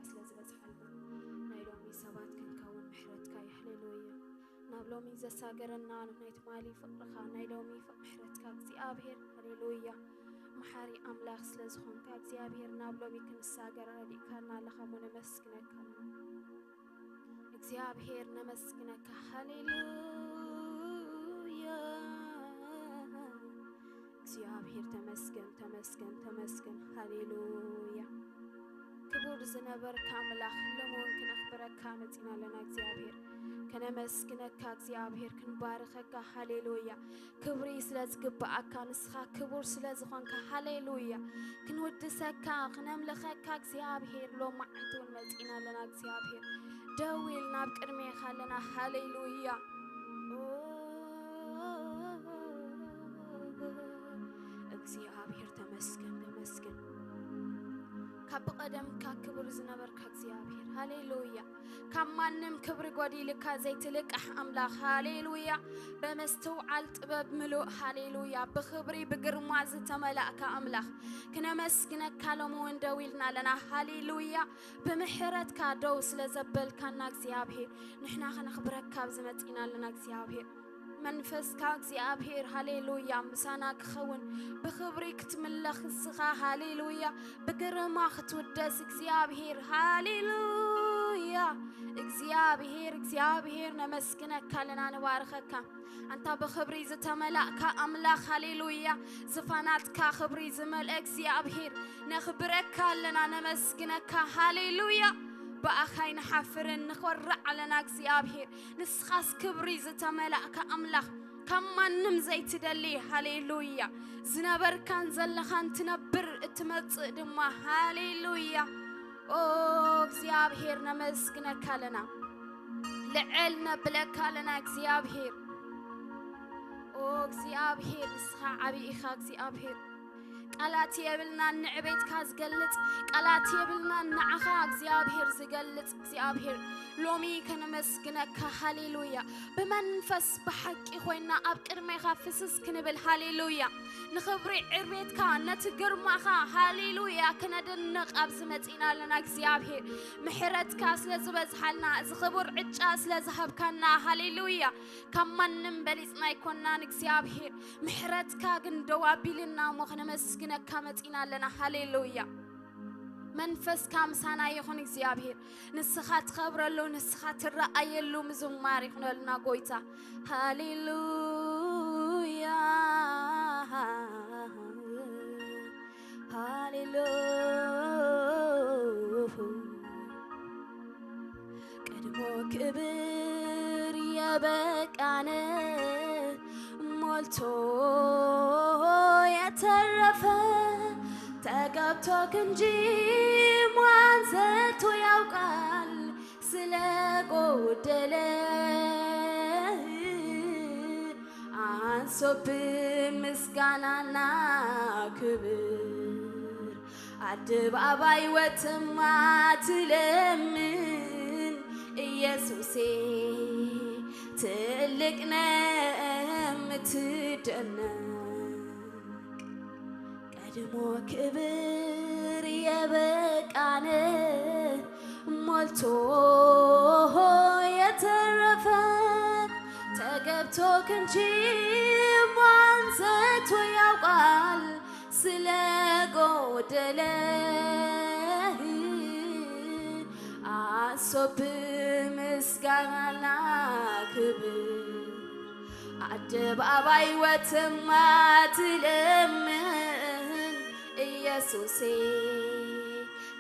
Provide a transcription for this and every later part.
ስለ ዝበዝሓልና ናይ ሎሚ ሰባት ክንከውን ምሕረትካ እዩ። ሃሌሉያ። ናብ ሎሚ ዘሳገረና ናይ ትማሊ ፍቕርኻ፣ ናይ ሎሚ ፍቕ-፣ ምሕረትካ እግዚኣብሔር፣ ሃሌሉያ። መሓሪ ኣምላኽ ስለ ዝኾንካ እግዚኣብሔር፣ ናብ ሎሚ ክንሳገር ረዲእካና ኣለኻ እሞ ነመስግነካ ኣለና። እግዚኣብሔር ነመስግነካ። ሃሌሉያ። እግዚኣብሔር ተመስገን፣ ተመስገን፣ ተመስገን። ሃሌሉያ። ክቡር ዝነበርካ ኣምላኽ፣ ሎሚ እውን ክነኽብረካ መጺና ኣለና። እግዚኣብሔር ከነመስግነካ፣ እግዚኣብሔር ክንባርኸካ። ሃሌሉያ። ክብሪ ስለ ዝግብኣካ፣ ንስኻ ክቡር ስለ ዝኾንካ፣ ሃሌሉያ። ክንውድሰካ፣ ክነምልኸካ እግዚኣብሔር ሎማዓንቲ እውን መጺና ኣለና። እግዚኣብሔር ደው ኢልና ኣብ ቅድሜኻ ኣለና። ሃሌሉያ። ኦ፣ እግዚኣብሔር ተመስገን፣ ተመስገን። ካብ ብቐደምካ ክቡር ዝነበርካ እግዚኣብሔር፣ ሃሌሉያ። ካብ ማንም ክብሪ ጎዲልካ ዘይትልቃሕ ኣምላኽ፣ ሃሌሉያ። በመስትውዓል ጥበብ ምሉእ፣ ሃሌሉያ። ብኽብሪ ብግርማ ዝተመላእካ ኣምላኽ፣ ክነመስግነካ ሎሚ እውን ደው ኢልና ኣለና። ሃሌሉያ። ብምሕረትካ ደው ስለ ዘበልካና እግዚኣብሔር፣ ንሕና ከነኽብረካ ኣብዚ መጺና ኣለና እግዚኣብሔር። መንፈስካ እግዚኣብሔር፣ ሃሌሉያ፣ ምሳና ክኸውን፣ ብኽብሪ ክትምለኽ ንስኻ፣ ሃሌሉያ፣ ብግርማ ክትውደስ እግዚኣብሔር፣ ሃሌሉያ። እግዚኣብሔር፣ እግዚኣብሔር ነመስግነካ ኣለና፣ ንባርኸካ። ኣንታ ብኽብሪ ዝተመላእካ ኣምላኽ፣ ሃሌሉያ፣ ዝፋናትካ ክብሪ ዝመልአ እግዚኣብሔር፣ ነኽብረካ ኣለና፣ ነመስግነካ፣ ሃሌሉያ። ብኣኻ ኣይንሓፍርን፣ ንኾርዕ ኣለና እግዚኣብሔር። ንስኻስ ክብሪ ዝተመላእካ ኣምላኽ፣ ካብ ማንም ዘይትደሊ፣ ሃሌሉያ። ዝነበርካን ዘለኻን ትነብር እትመጽእ ድማ፣ ሃሌሉያ። ኦ እግዚኣብሔር ነመስግነካ ኣለና፣ ልዕል ነብለካ ኣለና እግዚኣብሔር። ኦ እግዚኣብሔር ንስኻ ዓቢ ኢኻ እግዚኣብሔር። ቃላት የብልናን ንዕቤትካ ዝገልጽ፣ ቃላት የብልናን ንዓኻ እግዚኣብሔር ዝገልጽ። እግዚኣብሔር ሎሚ ከነመስግነካ፣ ሃሌሉያ። ብመንፈስ ብሓቂ ኮይና ኣብ ቅድሜኻ ፍስስ ክንብል፣ ሃሌሉያ። ንኽብሪ ዕቤትካ ነቲ ግርማኻ፣ ሃሌሉያ፣ ክነድንቕ ኣብዚ መጺና ኣለና እግዚኣብሔር። ምሕረትካ ስለ ዝበዝሓልና፣ እዚ ክቡር ዕጫ ስለ ዝሃብካና፣ ሃሌሉያ። ካብ ማንም በሊጽና ኣይኮናን እግዚኣብሔር። ምሕረትካ ግን ደው ኣቢልና እሞ ክነመስግነካ መጺና ኣለና። ሃሌሉያ። መንፈስካ ምሳና ይኹን እግዚኣብሔር። ንስኻ ትኸብረሉ፣ ንስኻ ትረኣየሉ ምዝማር ይኹነልና ጎይታ። ሃሌሉያ። ሃሌሉያ። ቀድሞ ክብር የበቃነ ሞልቶ የተረፈ ተገብቶ ክንጂ ሟንዘቶ ያውቃል ስለ ጎደለ አንሶብ ምስጋናና ክብር አደባባይ ወጥማ ትለምን ኢየሱሴ ትልቅ ነህ የምትደነቅ ቀድሞ ክብር የበቃነ ሞልቶ የተረፈ ተገብቶ ክንጂ ሟንዘቶ ያውቃል ስለ ጎደለ አሶብ ምስጋናና ክብር አደባባይ ወጥማ ትለምን ኢየሱሴ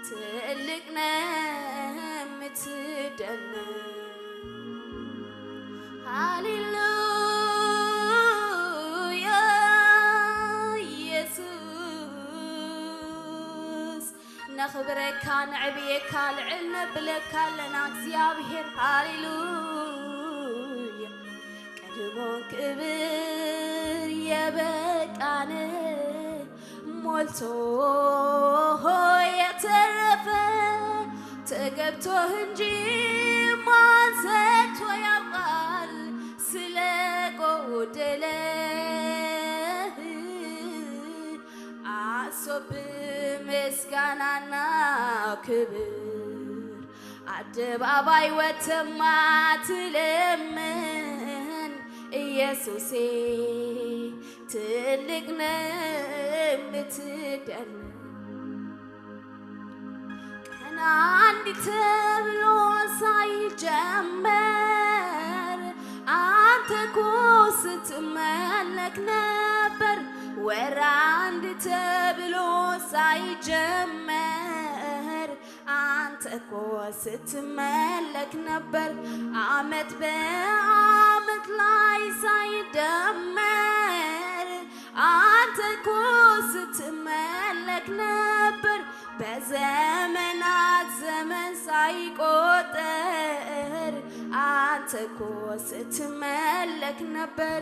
ትልቅ ነህ የምትደነቅ ሃሌሉያ ኢየሱስ ነኽብረካ ነዕብየካ ልዕል ነብለካ ኣለና እግዚኣብሔር ሃሌሉያ ቀድሞ ክብር የበቃነ ሞልቶ የተረፈ ተገብቶ እንጂ ማንዘቶ ያውቃል ስለ ጎደለ አሶብ ምስጋናና ክብር ኣደባባይ ወተማ ትለምን ኢየሱሴ ትልቅ ነው የምትደነቅ። ቀን አንድ ተብሎ ሳይጀመር አንተ እኮ ስትመለክ ነበር። ወር አንድ ተብሎ ሳይጀመር አንተ እኮ ስትመለክ ነበር። አመት በአመት ላይ ሳይደመር አንተ እኮ ስትመለክ ነበር። በዘመናት ዘመን ሳይቆጠር አንተ እኮ ስትመለክ ነበር።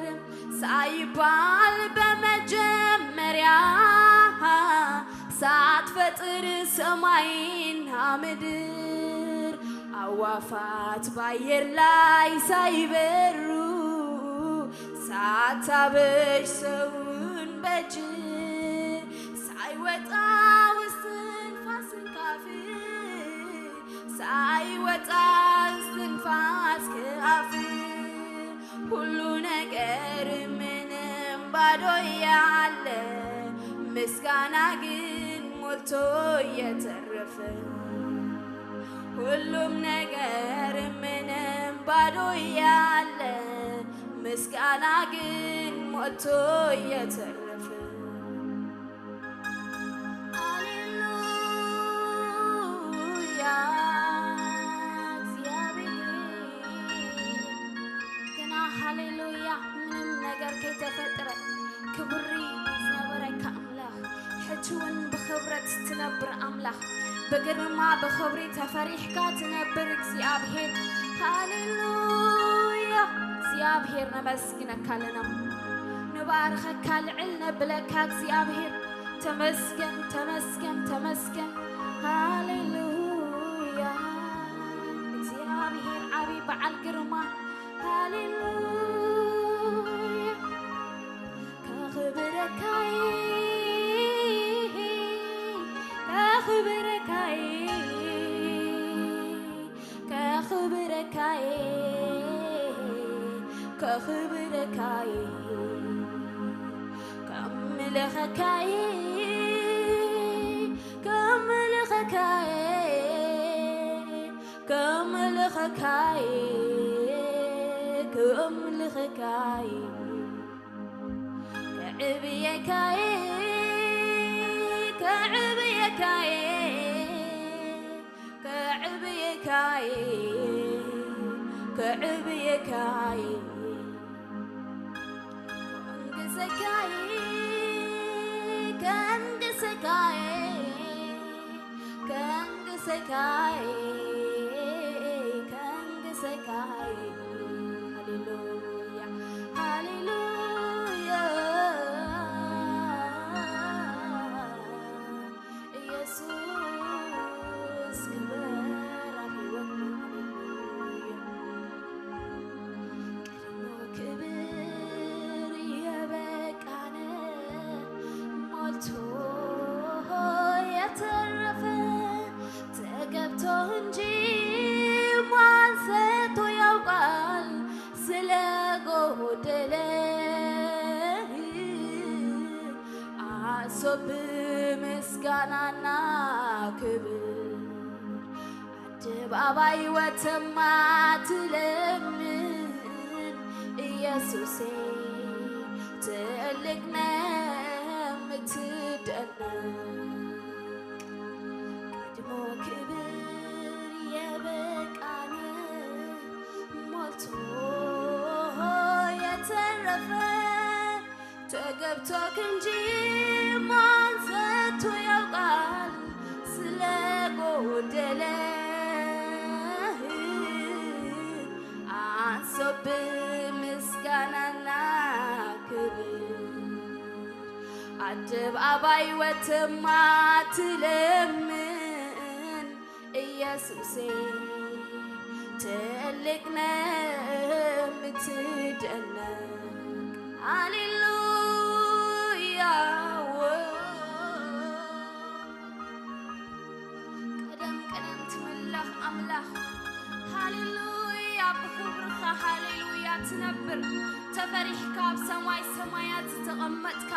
ሳይባል በመጀመሪያ ሳትፈጥር ሰማይና ምድር አዋፋት በአየር ላይ ሳይበሩ ሳታበጅ ሰውን በእጅ ሳይወጣ ውስጥ ንፋስን ካፍ ሳይወጣ እስትንፋስ ከአፍ ሁሉ ነገር ምንም ባዶ ያለ ምስጋና ግን ሞልቶ የተረፈ ሁሉም ነገር ምንም ባዶ ያለ ምስጋና ግን ሞልቶ የተረፈ ሃሌሉያ። እግዚአብሔር ግና ሃሌሉያ ምንም ነገር ከይተፈጥረ ክብሪ ዝነበረካ ኣምላኽ ሕጂ እውን ብኽብረት ትነብር ኣምላኽ ብግርማ ብኽብሪ ተፈሪሕካ ትነብር እግዚኣብሔር ሃሌሉያ። እግዚኣብሔር ነመስግነካ ኣለና ንባርኸካ ልዕል ነብለካ እግዚኣብሔር ተመስገን ተመስገን ተመስገን ሃሌሉያ። እግዚኣብሔር ዓቢ በዓል ግርማ ሃሌሉያ። ከኽብረካይ ከኽብረካይ ከኽብረካይ ከኽብረካይ ከምልኸካይ ከምልኸካይ ከምልኸካይ ከምልኸካይ ከዕብየካይ ከዕብየካይ ከዕብየካይ ከዕብየካይ ከንግሰካይ ከንግሰካይ ከንግሰካይ ከንግሰካይ ሃሌሉያ ሃሌሉያ ኢየሱስ ክበር ኣብ ሕይወትና ሃሌሉያ ክብር የበቃነ ሞልቶ የተረፈ ተገብቶ እንጂ ማን ሰጥቶ ያውቃል ስለ ጎደለ አሶብ ምስጋናና ክብር አደባባይ ወተማ ትለምን ኢየሱሴ ትልቅ ነህ የምትደነቅ ቀድሞ ክብር የበቃነ ሞልቶ የተረፈ ተገብቶክ እንጂ ማን ሰጥቶ ያውቃል ስለ ጎደለ አንሶብ ምስጋናና ክብር አደባባይ ወተማ ትለምን ኢየሱሴ ትልቅ ነህ የምትደነቅ ሃሌሉያ ቀደም ቀደም ትምለኽ ኣምላኽ። ሃሌሉያ፣ ብኽብርኻ ሃሌሉያ ትነብር። ተፈሪሕካ ኣብ ሰማይ ሰማያት ዝተቐመጥካ፣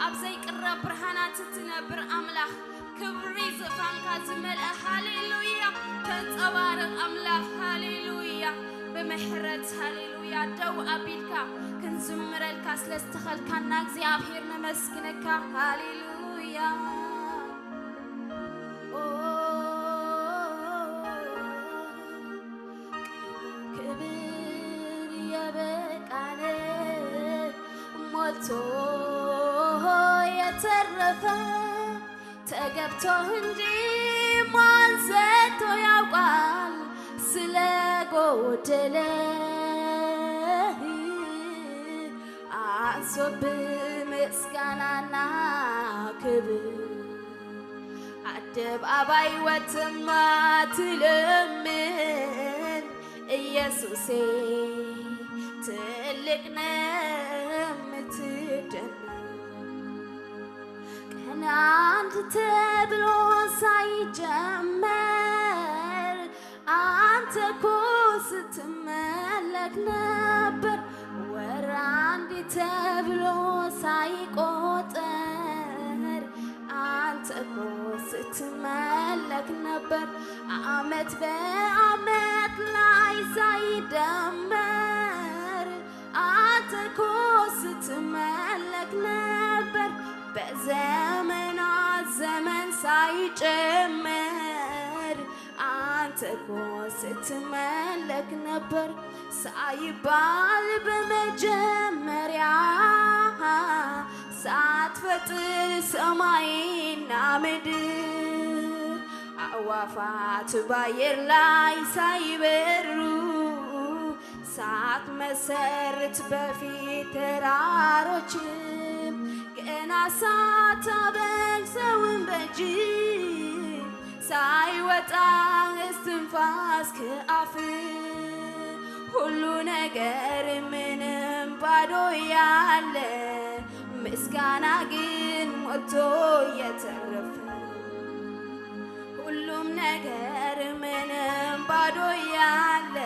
ኣብ ዘይቅረብ ብርሃናት እትነብር ኣምላኽ፣ ክብሪ ዝፋንካ ዝመልአ ሃሌሉያ ተንጸባርቕ ኣምላኽ። ሃሌሉያ፣ ብምሕረት ሃሌሉያ ደው ኣቢልካ ክንዝምረልካ ስለ ዝተኸልካና እግዚኣብሔር ነመስግነካ። ሃሌሉያ። ኦ፣ ክብር የበቃለ ሞልቶ የተረፈ ተገብቶ እንጂ ማን ሰጥቶ ያውቃል ስለ ጎደለ አንሶብ ምስጋናና ክብር አደባባይ ወጥማ ትለምን ኢየሱሴ ትልቅ ነው የምትደነቅ። ቀን አንድ ተብሎ ሳይጀመር አንተ እኮ ስትመለክ ነበር። ወር አንድ ተብሎ ሳይቆጠር አንተ እኮ ስትመለክ ነበር። አመት በአመት ላይ ሳይደመር አንተ እኮ ስትመለክ ነበር። በዘመናት ዘመን ሳይጨመር አንተ እኮ ስትመለክ ነበር። ሳይባል በመጀመሪያ ሳትፈጥር ሰማይና ምድር አዕዋፋት ባየር ላይ ሳይበሩ ሳትመሰርት በፊት ተራሮችም ገና ሳታበጅ ሰውን በእጅ ሳይወጣ እስትንፋስ ከአፍ ሁሉ ነገር ምንም ባዶ ያለ ምስጋና ግን ሞልቶ የተረፈ ሁሉም ነገር ምንም ባዶ ያለ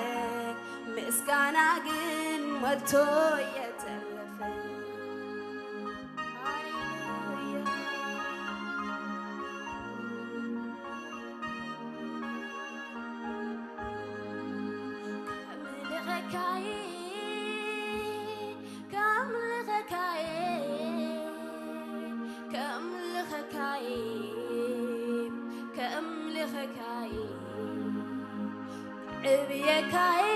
ምስጋና ግን ሞልቶ የተረፈ። ሃሌሉያ። ከምልኸካይ፣ ከምልኸካይ፣ ከምልኸካይ፣ ከምልኸካይ፣ ከዕብየካይ፣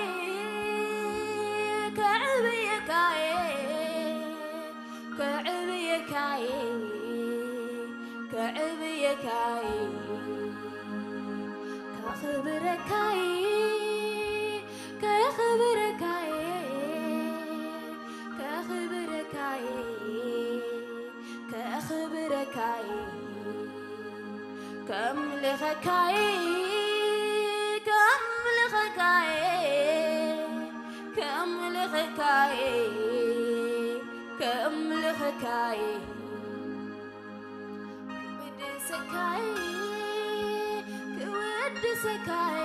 ከዕብየካይ፣ ከዕብየካይ፣ ከዕብየካይ፣ ከኽብረካይ፣ ከኽብረካይ፣ ከኽብረካይ፣ ከኽብረካይ፣ ከምልኸካይ፣ ከምልኸካይ፣ ከምልኸካይ፣ ከምልኸካይ፣ ክውድሰካይ፣ ክውድሰካይ፣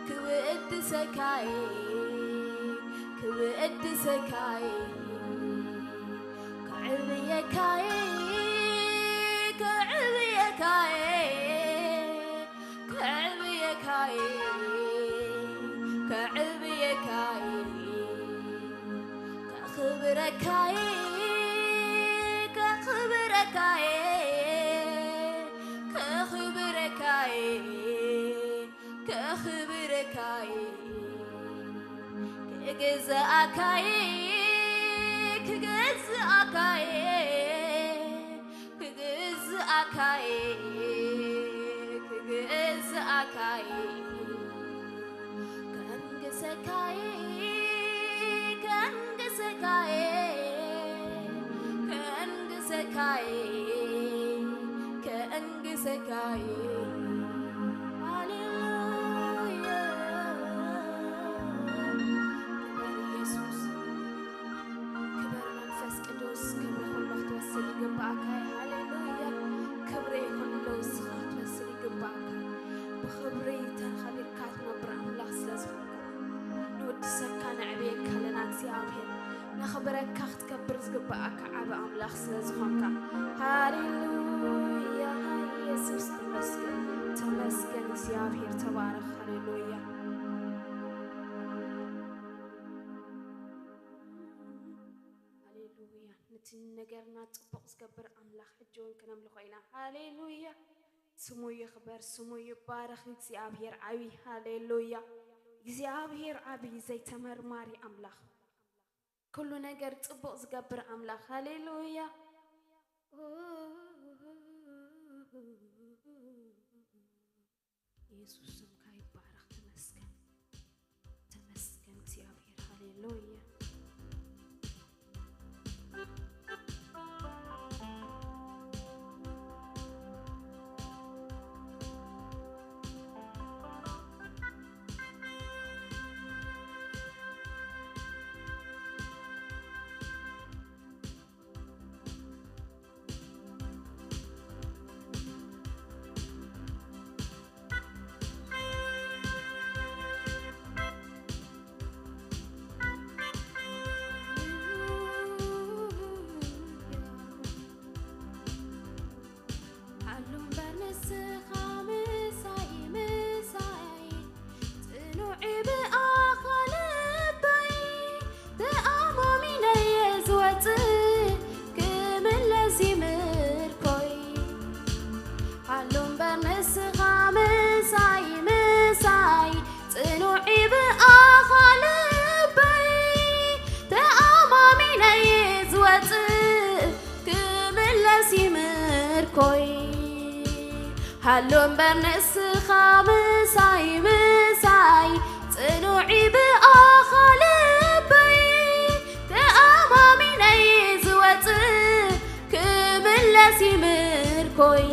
ክውድሰካይ፣ ክውድሰካይ፣ ከዕብየካይ፣ ከዕብየካይ፣ ከዕብየካይ፣ ከዕብየካይ፣ ከኽብረካይ፣ ከኽብረካይ፣ ከኽብረካይ፣ ከኽብረካይ፣ ክግዝኣካይ፣ ክግዝኣካይ፣ ክግዝኣካይ፣ ክግዝኣካይ፣ ከንግሰካይ፣ ከንግሰካይ፣ ከንግሰካይ፣ ከንግሰካይ። ሃሌሉያ። ክበር ኢየሱስ። ክበር መንፈስ ቅዱስ፣ ክብሪ ኩሉ ክትወስድ ይግባእካ። ሃሌሉያ። ክብሪ ኩሉ ንስኻ ክትወስድ ይግባእካ። ብኽብሪ በረካ ክትከብር ዝግብኣካ ዓቢ ኣምላኽ ስለ ዝኾንካ። ሃሌሉያ፣ የሱስ ተመስገን፣ ተመስገን እግዚኣብሔር፣ ተባረኽ። ሃሌሉያ፣ ሃሌሉያ። ነቲ ነገርና ጽቡቕ ዝገብር ኣምላኽ ሕጂ እውን ክነምልኾ ኢና። ሃሌሉያ፣ ስሙ ይኽበር፣ ስሙ ይባረኽ። እግዚኣብሔር ዓቢ፣ ሃሌሉያ። እግዚኣብሔር ዓቢ፣ ዘይተመርማሪ ኣምላኽ፣ ኩሉ ነገር ጽቡቕ ዝገብር ኣምላኽ። ሃሌሉያ። የሱስ ስምካ ይባረኽ። ተመስገን፣ ተመስገን እግዚኣብሔር። ሃሌሉያ። ሃሉ እምበር ንስኻ ምሳይ፣ ምሳይ ጽኑዕ ብኣኻ ልበይ፣ ተኣማሚነየ ዝወጽእ ክምለስ ምርኮይ። ሃሉ እምበር ንስኻ ምሳይ፣ ምሳይ ጽኑዕ ብኣኻ ልበይ፣ ተኣማሚነየ ዝወጽእ ክምለስ ምርኮይ። ሃሉ እምበር ንስኻ ምሳይ፣ ምሳይ ጽኑዕ ብኣኻ ልበይ፣ ተኣማሚነየ ዝወጽእ ክምለስ ምርኮይ።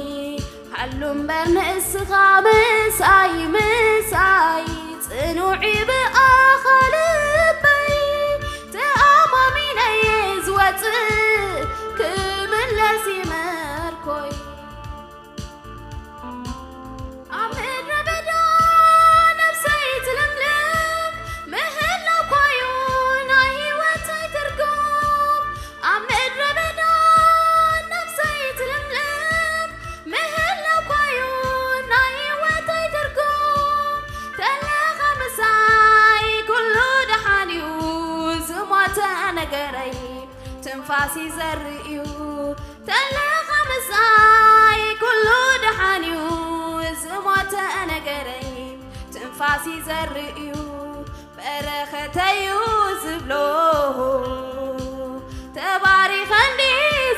ሃሉ እምበር ንስኻ ምሳይ፣ ምሳይ ጽኑዕ ብኣኻ ልበይ፣ ተኣማሚነየ ዝወጽእ ክምለስ ምርኮይ። ኣብ ምድረ በዳ ነፍሰይ ትልምልም ምህላው ኮዩ ናይ ህይወተይ ትርጉም። ኣብ ምድረ በዳ ነፍሰይ ትልምልም ምህላው ኮዩ ናይ ህይወተይ ትርጉም። ተለኻ ምሳይ ኩሉ ደሓን እዩ፣ ዝሞተ ነገረይ ትንፋስ ይዘርእ እዩ። ተለኻ ምሳይ ኩሉ ደሓን እዩ፣ ዝሞተ ነገረይ ትንፋስ ይዘርእ እዩ። በረኸተዩ ዝብሎ ተባሪኸ እንዲ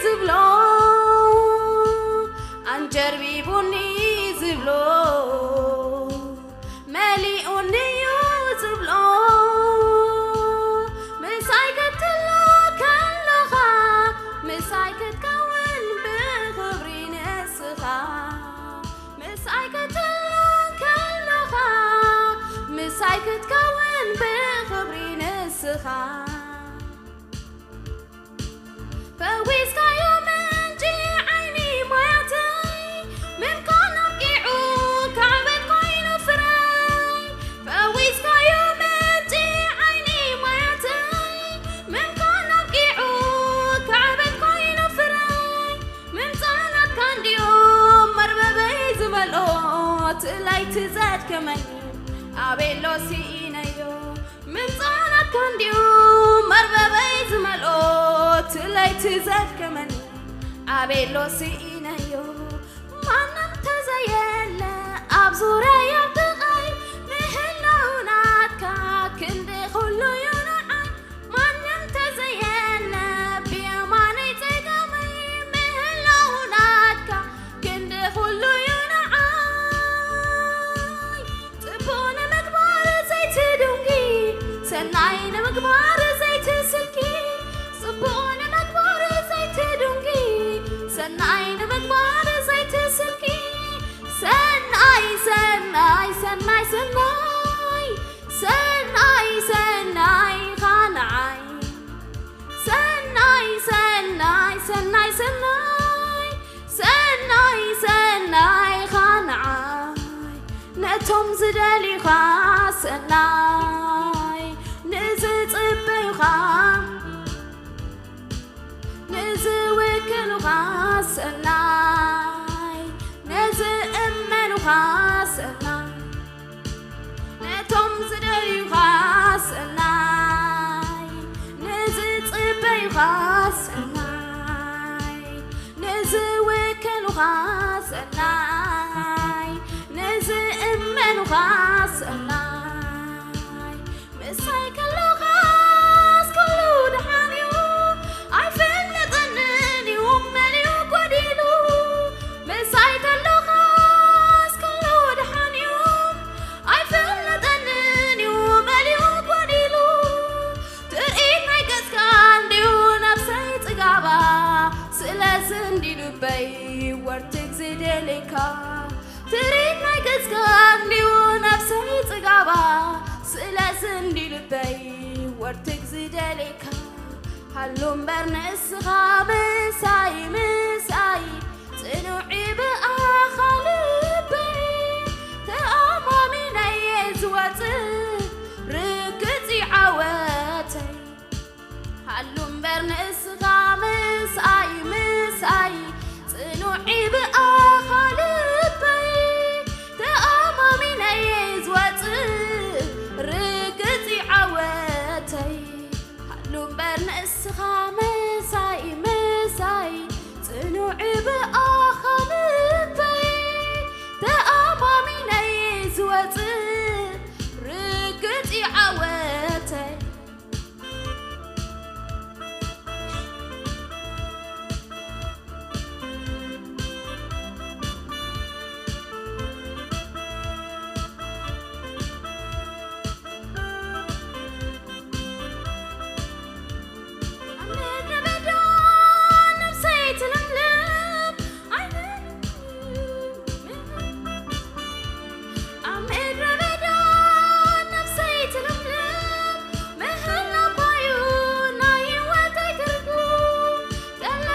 ዝብሎ ኣንጀርቢቡኒ ዝብሎ መሊኡኒ እዩ ዝብሎ ምሳይ ክትህሉ ከለኻ ምሳይ ክትከውን ብኽብሪ ንስኻ ምሳይ ክትህሉ ከለኻ ምሳይ ክትከውን ብኽብሪ ንስኻ ፈዊስካዮ ምንጪ ዓይኒ ማያተይ ምምካን ኣብቂዑ ካዕበት ኮይኑ ፍረይ ፈዊስካዮ ምንጪ ዓይኒ ማያተይ ምምካን ኣብቂዑ ካዕበት ኮይኑ ፍረይ ምምፃእ ናትካ እንድዩ መርበበይ ዝመልኦ ትለይቲ ዘድከመኒ ኣቤሎ ስኢነዮ ምምፃእ ናትካ እንድዩ መርበበይ ዝመልኦ ትለይቲ ዘድከመኒ ኣቤሎ ስኢነዮ ማንም ተዘየለ ኣብ ዙርያይ ኣብ ጥቓይ ምህላው ናትካ ክንዲ ኩሉ እዩ ንዓይ ማንም ተዘየለ ብየማነይ ጸጋመይ ምህላው ናትካ ክንዲ ኩሉ እዩ ንዓይ ጽቡቕ ንምግባር ዘይትድንጊ ሰናይ ንምግባር ዘይትስልኪ ጽቡቕ ንምግባር ዘይትድንጊ ሰናይ ንምግባር ዘይትስልኪ ሰናይ ሰናይ ሰናይ ሰናይ ሰናይ ሰናይ ኻንዓይ ሰናይ ሰናይ ሰናይ ሰናይ ሰናይ ሰናይ ኻንዓይ ነቶም ዝደልዩኻ ሰናይ ንዝጽበዩኻ ሰናይ፣ ንዝእመኑኻ ሰናይ፣ ነቶም ዝደልዩኻ ሰናይ፣ ንዝጽበዩኻ ሰናይ፣ ንዝውከሉኻ ሰናይ፣ ንዝእመኑኻ ሰናይ። ምሳይ ከለኻስ ኩሉ ደሓን እዩ፣ ኣይፍለጠንን እዩ መሊኡ ጎዲሉ። ምሳይ ከለኻስ ኩሉ ደሓን እዩ፣ ኣይፍለጠንን እዩ መሊኡ ጎዲሉ። ትርኢት ናይ ገጽካ እንድዩ ነብሰይ ጽጋባ፣ ስለዚ እንዲ ልበይ ወርትግ ዝደልየካ። ትርኢት ናይ ገጽካ እንድዩ ነብሰይ ጽጋባ፣ ስለዚ እንዲ ልበይ ወርትግ ዝደልየካ። ሃሉ እምበር ንስኻ ምሳይ፣ ምሳይ ጽኑዕ ብኣኻ ልበይ። ተኣማሚነየ ዝወጽእ ርግጽ ዓወተይ። ሃሉ እምበር ንስኻ ምሳይ፣ ምሳይ ጽኑዕ ብኣኻ ልበይ። ተኣማሚነየ ዝወጽእ ርግጽ ዓወተይ። ሃሉ እምበር ንስኻ ምሳይ፣ ምሳይ ጽኑዕ ብኣኻ ልበይ። ተኣማሚነየ ዝወጽእ ርግጽ ዓወተይ። ኣብ ምድረ በዳ ነብሰይ ትልምልም፣ ኣይነ ኣብ ምድረ በዳ ነብሰይ ትልምልም፣ ምህላውካ'ዩ ናይ ህይወተይ ትርጉም። ዘለኻ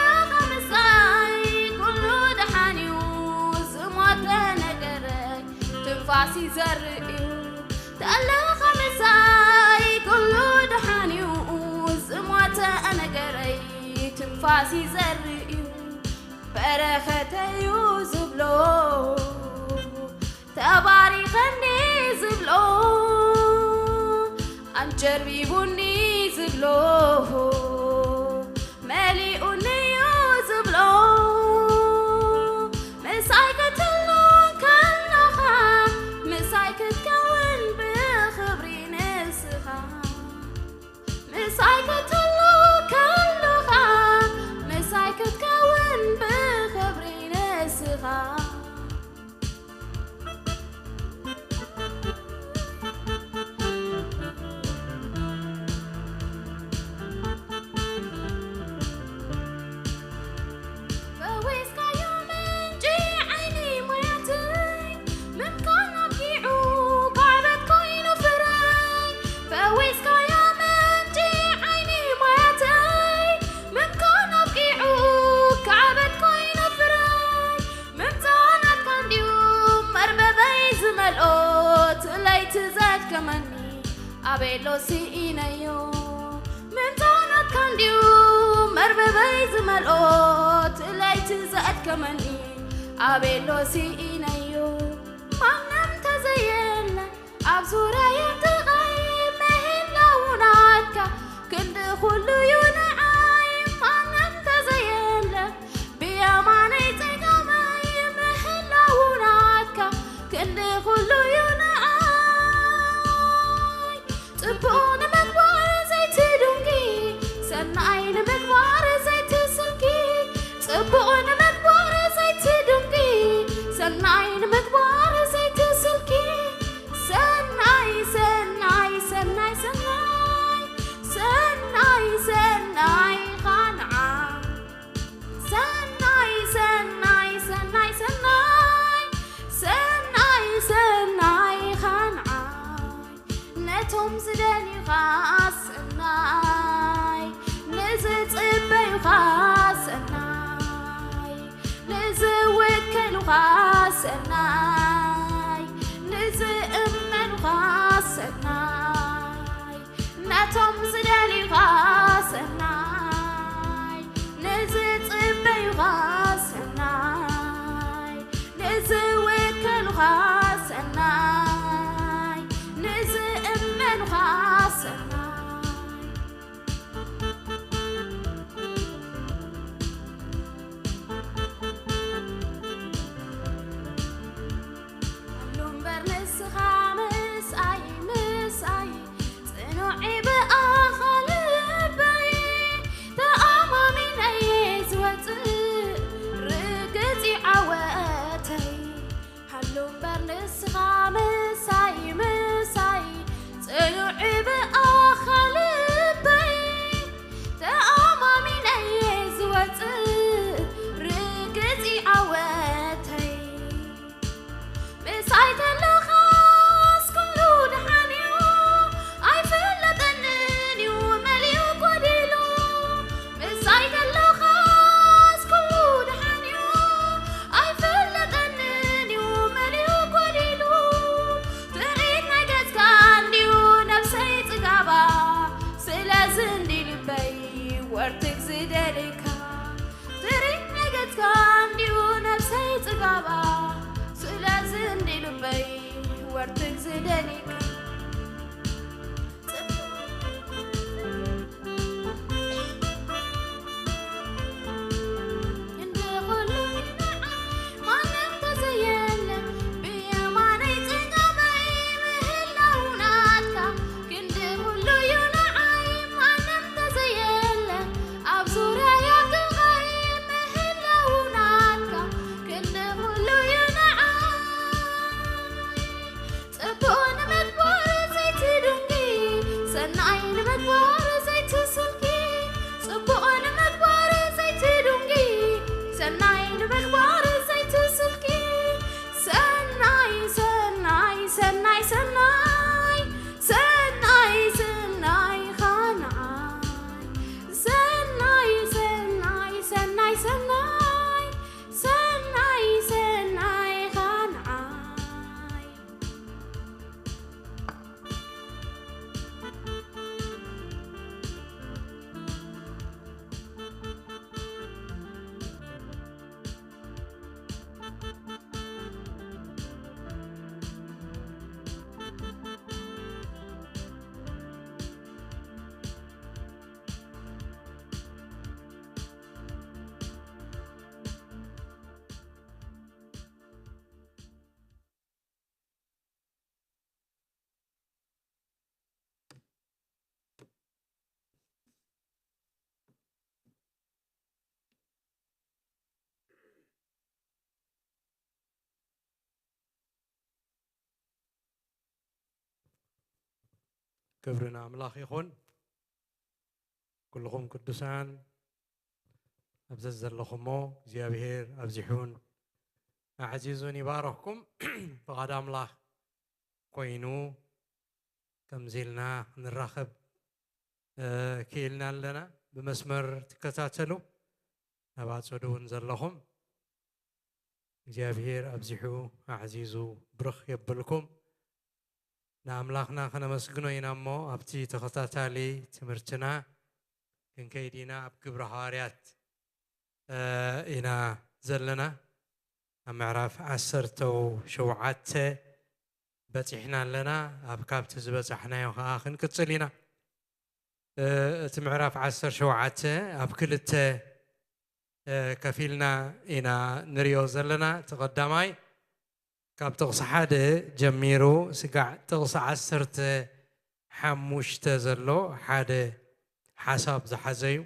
ምሳይ ኩሉ ደሓን እዩ፣ ዝሞተ ነገረይ ትንፋስ ይዘርእ እዩ። ዘለኻ ምሳይ ኩሉ ደሓን እዩ፣ ዝሞተ ነገረይ ትንፋስ ይዘርእ እዩ። በረኸተዩ ዝብሎ፣ ተባሪኸኒ ዝብሎ፣ ኣንጀርቢቡኒ ዝብሎ፣ መሊኡኒዩ ዝብሎ፣ ምሳይ ክትህሉ ከለኻ፣ ምሳይ ክትከውን ብኽብሪ ንስኻ። ምሳይ ክትህሉ ከለኻ፣ ምሳይ ክትከውን ብኽብሪ ንስኻ። ፈዊስካዮ ምንጪ ዓይኒ ሞያተይ፣ ምምካን ኣብቂዑ ካዕበት ኮይኑ ፍረይ። ፈዊስካዮ ምንጪ ዓይኒ ሞያተይ፣ ምምካን ኣብቂዑ ካዕበት ኮይኑ ፍረይ። ምምጻእ ናትካ እንድዩ መርበበይ ዝመልኦ፣ እቲ ለይቲ ዘድከመኒ ኣበሎ ስኢነዮ። ምምጻእ ናትካ እንድዩ መርበበይ ዝመልኦ፣ እቲ ለይቲ ዘድከመኒ ኣበሎ ስኢነዮ። ማንም ተዘየለ ኣብ ዙርያይ ጥቓይ፣ ምህላው ናትካ ክንዲ ኩሉ'ዩ ንዓይ። ማንም ተዘየለ ብየማነይ ጸጋመይ፣ ምህላው ናትካ ክንዲ ኩሉ'ዩ ንዓይ። ጽቡቕ ንምግባር ዘይትድንቂ፣ ሰናይ ንምግባር ዘይትስንኪ። ጽቡቕ ንምግባር ዘይትድንቂ፣ ሰናይ ንምግባር ዘይትስንኪ። ሰናይ፣ ሰናይ፣ ሰናይ፣ ሰናይ፣ ሰናይ፣ ሰናይ ኻንዓ። ሰናይ፣ ሰናይ፣ ሰናይ፣ ሰናይ፣ ሰናይ፣ ሰናይ ኻንዓይ። ነቶም ዝደልዩኻ ሰናይ፣ ንዝጽበዩኻ ሰናይ፣ ንዝውከሉኻ ሰናይ፣ ንዝእመኑኻ ሰናይ። ነቶም ዝደልዩኻ ሰናይ፣ ንዝጽበዩኻ ዝውከሉኻ ሰናይ፣ ንዝእመኑኻ ሰናይ። ኣሉ እምበር ንስኻ ምስኣይ፣ ምስኣይ፣ ጽኑዕ ብኣኻ ልበይ፣ ተኣማሚነይ ዝወጽእ ርግጽ ዓወተይ። ሃሉ እምበር ንስኻ ምሳይ፣ ምሳይ፣ ጽኑዕ ብኣኻ ልበይ፣ ተኣማሚነይ ዝወጽእ ርግጽ ዓወተይ። ምሳይ ተለኻስ ኩሉ ደሓን እዩ፣ ኣይፍለጠንን እዩ መሊኡ ጎዲሉ። ምሳይ ተለኻስ ኩሉ ደሓን እዩ፣ ኣይፍለጠንን እዩ መሊኡ ጎዲሉ። ትርኢት ናይ ገጽካ እንድዩ ነብሰይ ጽጋባ፣ ስለዚ እንዲ ልበይ ወርትግ ዝደልየካ። ትርኢት ናይ ገጽካ እንድዩ ነብሰይ ጽጋባ፣ ስለዚ እንዲ ልበይ ወርትግ ዝደልየካ። ክንዲ ኩሉ ንዓይ ማንም ተዘየለ፣ ብየማነይ ጽጋበይ ምህላው ናትካ። ክንዲ ኩሉ እዩ ንዓይ ማንም ተዘየለ፣ ኣብ ዙርያይ ኣብ ጥቓይ ምህላው ናትካ። ክንዲ ኩሉ እዩ ንዓይ። ጽቡቕ ንምግባር ዘይትድንጊ፣ ሰናይ ንምግባር ዘይትስልኪ። ጽቡቕ ንምግባር ዘይትድንጊ፣ ሰናይ ንምግባር ዘይትስልኪ። ሰናይ፣ ሰናይ፣ ሰናይ፣ ሰናይ፣ ሰናይ፣ ሰናይ ኻንዓይ። ሰናይ፣ ሰናይ፣ ሰናይ፣ ሰናይ፣ ሰናይ፣ ሰናይ ኻንዓይ። ክብሪ ንኣምላኽ ይኹን። ኩልኹም ቅዱሳን ኣብ ዘዘለኹሞ እግዚኣብሔር ኣብዚሑን ኣዕዚዙን ይባረኽኩም። ፍቓድ ኣምላኽ ኮይኑ ከምዚ ኢልና ክንራኸብ፣ እ፣ ክኢልና ኣለና። ብመስመር ትከታተሉ፣ ኣብ ኣጸዱ እውን ዘለኹም እግዚኣብሔር ኣብዚሑ ኣዕዚዙ ብርኽ የብልኩም። ንኣምላኽና ከነመስግኖ ኢና እሞ ኣብቲ ተኸታታሊ ትምህርትና ክንከይድ ኢና። ኣብ ግብረ ሃዋርያት፣ እ፣ ኢና ዘለና። ኣብ ምዕራፍ ዓሰርተ ሸውዓተ በጺሕና ኣለና። ኣብ ካብቲ ዝበጻሕናዮ ከኣ ክንቅጽል ኢና። እ፣ እቲ ምዕራፍ ዓሰርተ ሸውዓተ ኣብ ክልተ፣ እ፣ ከፊልና ኢና ንርእዮ ዘለና። እቲ ቀዳማይ ካብ ጥቕሲ ሓደ ጀሚሩ ስጋዕ ጥቕሲ ዓሰርተ ሓሙሽተ ዘሎ ሓደ ሓሳብ ዝሓዘ እዩ።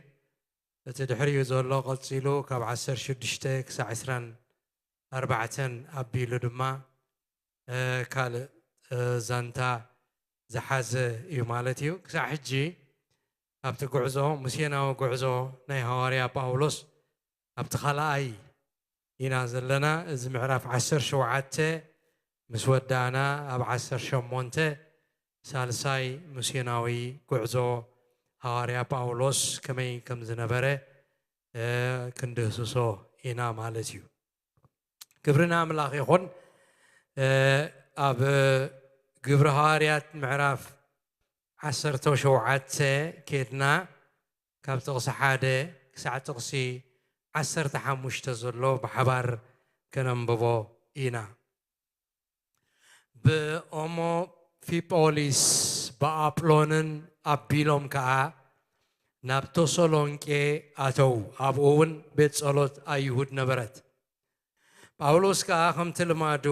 እቲ ድሕሪኡ ዘሎ ቀጺሉ ካብ ዓሰርተ ሽዱሽተ ክሳዕ ዕስራን ኣርባዕተን ኣቢሉ ድማ፣ እ፣ ካልእ፣ እ፣ ዛንታ ዝሓዘ እዩ ማለት እዩ። ክሳዕ ሕጂ ኣብቲ ጉዕዞ፣ ምስዮናዊ ጉዕዞ ናይ ሃዋርያ ጳውሎስ ኣብቲ ካልኣይ ኢና ዘለና። እዚ ምዕራፍ ዓሰርተ ሸውዓተ ምስ ወዳእና፣ ኣብ ዓሰርተ ሸሞንተ ሳልሳይ ምስዮናዊ ጉዕዞ ሃዋርያ ጳውሎስ ከመይ ከም ዝነበረ፣ እ፣ ክንድህስሶ ኢና ማለት እዩ። ክብሪ ንኣምላኽ ይኹን። እ፣ ኣብ ግብሪ ሃዋርያት ምዕራፍ ዓሰርተ ሸውዓተ ኬድና፣ ካብ ጥቕሲ ሓደ ክሳዕ ጥቕሲ ዓሰርተ ሓሙሽተ ዘሎ ብሓባር ከነንብቦ ኢና። ብኦሞፊጶሊስ ብኣጵሎንን ኣቢሎም ከኣ ናብ ተሰሎንቄ ኣተዉ። ኣብኡ እውን ቤት ጸሎት ኣይሁድ ነበረት። ጳውሎስ ከኣ ከምቲ ልማዱ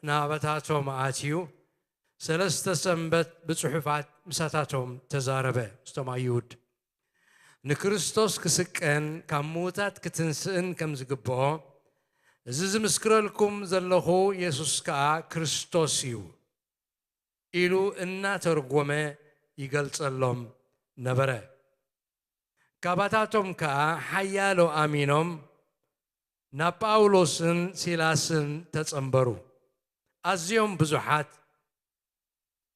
ናባታቶም ኣትዩ ሰለስተ ሰንበት ብጽሑፋት ምሳታቶም ተዛረበ። ምስቶም ኣይሁድ ንክርስቶስ ክስቀን ካብ ምዉታት ክትንስእን ከም ዝግብኦ፣ እዚ ዝምስክረልኩም ዘለኹ የሱስ ከኣ ክርስቶስ እዩ ኢሉ እናተርጎመ ይገልጸሎም ነበረ። ካባታቶም ከኣ ሓያሎ ኣሚኖም ናብ ጳውሎስን ሲላስን ተጸንበሩ። ኣዝዮም ብዙሓት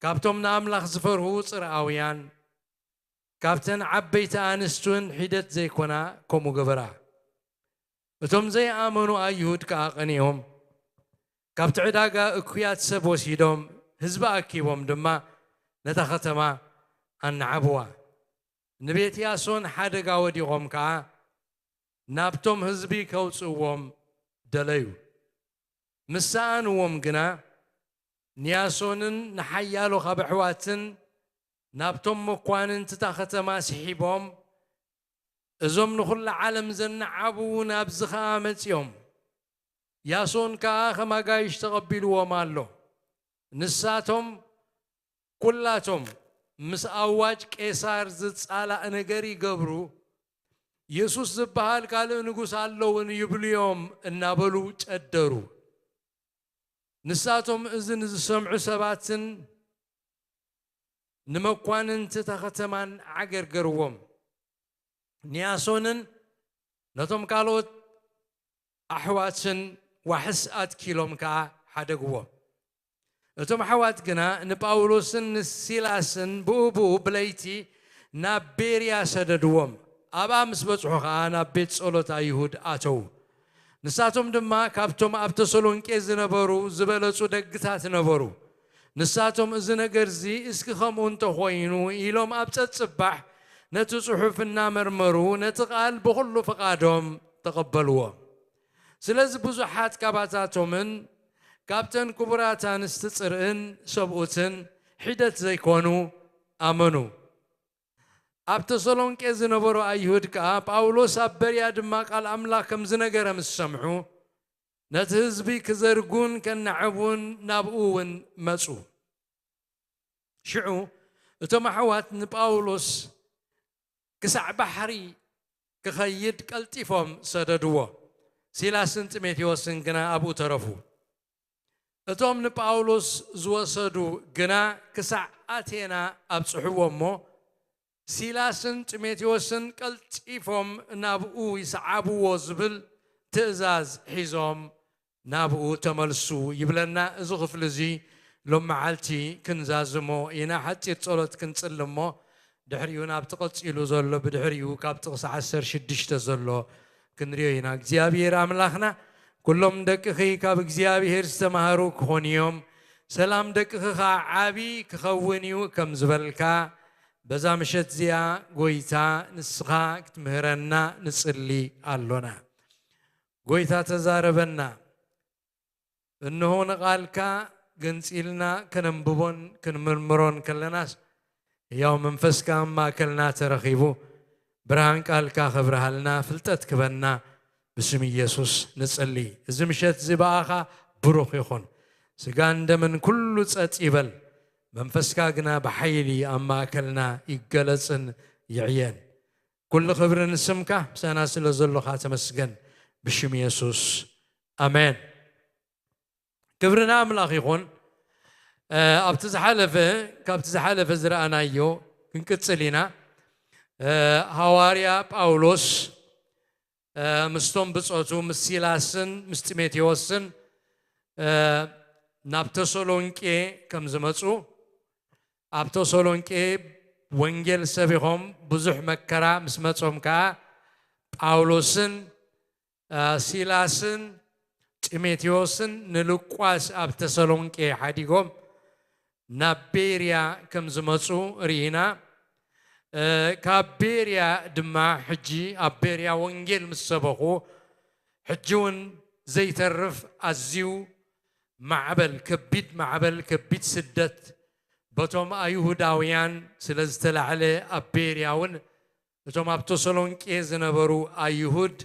ካብቶም ንኣምላኽ ዝፈርሁ ጽርኣውያን፣ ካብተን ዓበይቲ ኣንስቲ እውን ሒደት ዘይኮና ከምኡ ገበራ። እቶም ዘይኣመኑ ኣይሁድ ከኣ ቀኒኦም፣ ካብቲ ዕዳጋ እኩያት ሰብ ወሲዶም፣ ህዝቢ ኣኪቦም ድማ ነታ ኸተማ ኣናዓብዋ። ንቤት ያሶን ሓደጋ ወዲቖም ከኣ ናብቶም ህዝቢ ከውጽእዎም ደለዩ። ምስ ሰኣንዎም ግና ንያሶንን ንሓያሎ ካብ ኣሕዋትን ናብቶም መኳንንትታ ኸተማ ስሒቦም፣ እዞም ንኹላ ዓለም ዘነዓብዉ ናብዚ ኸኣ መጺኦም። ያሶን ከኣ ከም ኣጋይሽ ተቐቢልዎም ኣሎ። ንሳቶም ኩላቶም ምስ ኣዋጅ ቄሳር ዝጻላእ ነገር ይገብሩ፣ የሱስ ዝበሃል ካልእ ንጉስ ኣለውን ይብሉ እዮም እናበሉ ጨደሩ። ንሳቶም እዚ ንዝሰምዑ ሰባትን ንመኳንንትታ ኸተማን ዓገርገርዎም። ንያሶንን ነቶም ካልኦት ኣሕዋትን ዋሕስ ኣትኪሎም ከኣ ሓደግዎም። እቶም ኣሕዋት ግና ንጳውሎስን ንሲላስን ብኡ ብኡ ብለይቲ ናብ ቤርያ ሰደድዎም። ኣብኣ ምስ በጽሑ ኸኣ ናብ ቤት ጸሎት ኣይሁድ ኣተዉ። ንሳቶም ድማ ካብቶም ኣብ ተሰሎንቄ ዝነበሩ ዝበለጹ ደግታት ነበሩ። ንሳቶም፣ "እዚ ነገርዚ እስኪ ከምኡ እንተኾይኑ" ኢሎም ኣብ ጸጽባሕ ነቲ ጽሑፍ እናመርመሩ ነቲ ቃል ብኹሉ ፍቓዶም ተቐበልዎ። ስለዚ ብዙሓት ካባታቶምን ካብተን ክቡራት ኣንስቲ ጽርኢን ሰብኡትን ሒደት ዘይኮኑ ኣመኑ። ኣብ ተሰሎንቄ ዝነበሩ ኣይሁድ ከኣ ጳውሎስ ኣብ በርያ ድማ ቃል ኣምላኽ ከም ዝነገረ ምስ ሰምዑ፣ ነቲ ህዝቢ ክዘርጉን ከነዕቡን ናብኡ እውን መጹ። ሽዑ እቶም ኣሕዋት ንጳውሎስ ክሳዕ ባሕሪ ክኸይድ ቀልጢፎም ሰደድዎ። ሲላስን ጢሞቴዎስን ግና ኣብኡ ተረፉ። እቶም ንጳውሎስ ዝወሰዱ ግና ክሳዕ ኣቴና ኣብጽሕዎ እሞ፣ ሲላስን ጢሞቴዎስን ቀልጢፎም ናብኡ ይስዓብዎ ዝብል ትእዛዝ ሒዞም ናብኡ ተመልሱ ይብለና። እዚ ክፍሊ እዚ ሎም መዓልቲ ክንዛዝሞ ኢና። ሓጺር ጸሎት ክንጽሊ እሞ፣ ድሕሪኡ ናብቲ ቀጺሉ ዘሎ፣ ብድሕሪኡ ካብ ጥቕሲ ዓሰርተ ሽዱሽተ ዘሎ ክንሪኦ ኢና። እግዚኣብሔር ኣምላኽና፣ ኩሎም ደቅኺ ካብ እግዚኣብሔር ዝተማሃሩ ክኾኑ እዮም፣ ሰላም ደቅኺ ኸዓ ዓቢ ክኸውን እዩ ከም ዝበልካ፣ በዛ ምሸት እዚኣ ጐይታ ንስኻ ክትምህረና ንጽሊ ኣሎና። ጐይታ ተዛረበና። እንሆ ንቓልካ ገንጺልና ከነንብቦን ክንምርምሮን ከለናስ፣ ሕያው መንፈስካ ኣብ ማእከልና ተረኺቡ፣ ብርሃን ቃልካ ከብርሃልና፣ ፍልጠት ክበና፣ ብስም ኢየሱስ ንጽሊ። እዚ ምሸት እዚ ብኣኻ ብሩኽ ይኹን። ስጋን ደምን ኩሉ ጸጥ ይበል፣ መንፈስካ ግና ብሓይሊ ኣብ ማእከልና ይገለጽን ይዕየን። ኩሉ ክብሪ ንስምካ፣ ምሳና ስለ ዘሎኻ ተመስገን። ብሽም የሱስ፣ ኣሜን። ክብሪ ንኣምላኽ ይኹን። እ፣ ኣብቲ ዝሓለፈ፣ ካብቲ ዝሓለፈ ዝረኣናዮ ክንቅጽል ኢና። እ፣ ሃዋርያ ጳውሎስ፣ እ፣ ምስቶም ብጾቱ፣ ምስ ሲላስን ምስ ጢሞቴዎስን፣ እ፣ ናብ ተሰሎንቄ ከም ዝመጹ፣ ኣብ ተሰሎንቄ ወንጌል ሰቢኾም ብዙሕ መከራ ምስ መጾም ከኣ፣ ጳውሎስን፣ እ፣ ሲላስን ጢሞቴዎስን ንሉቃስ ኣብ ተሰሎንቄ ሓዲጎም ናብ ቤርያ ከም ዝመጹ ርኢና። እ፣ ካብ ቤርያ ድማ ሕጂ ኣብ ቤርያ ወንጌል ምስ ሰበኹ፣ ሕጂ እውን ዘይተርፍ ኣዝዩ ማዕበል፣ ከቢድ ማዕበል፣ ከቢድ ስደት በቶም ኣይሁዳውያን ስለ ዝተላዕለ ኣብ ቤርያ እውን እቶም ኣብ ተሰሎንቄ ዝነበሩ ኣይሁድ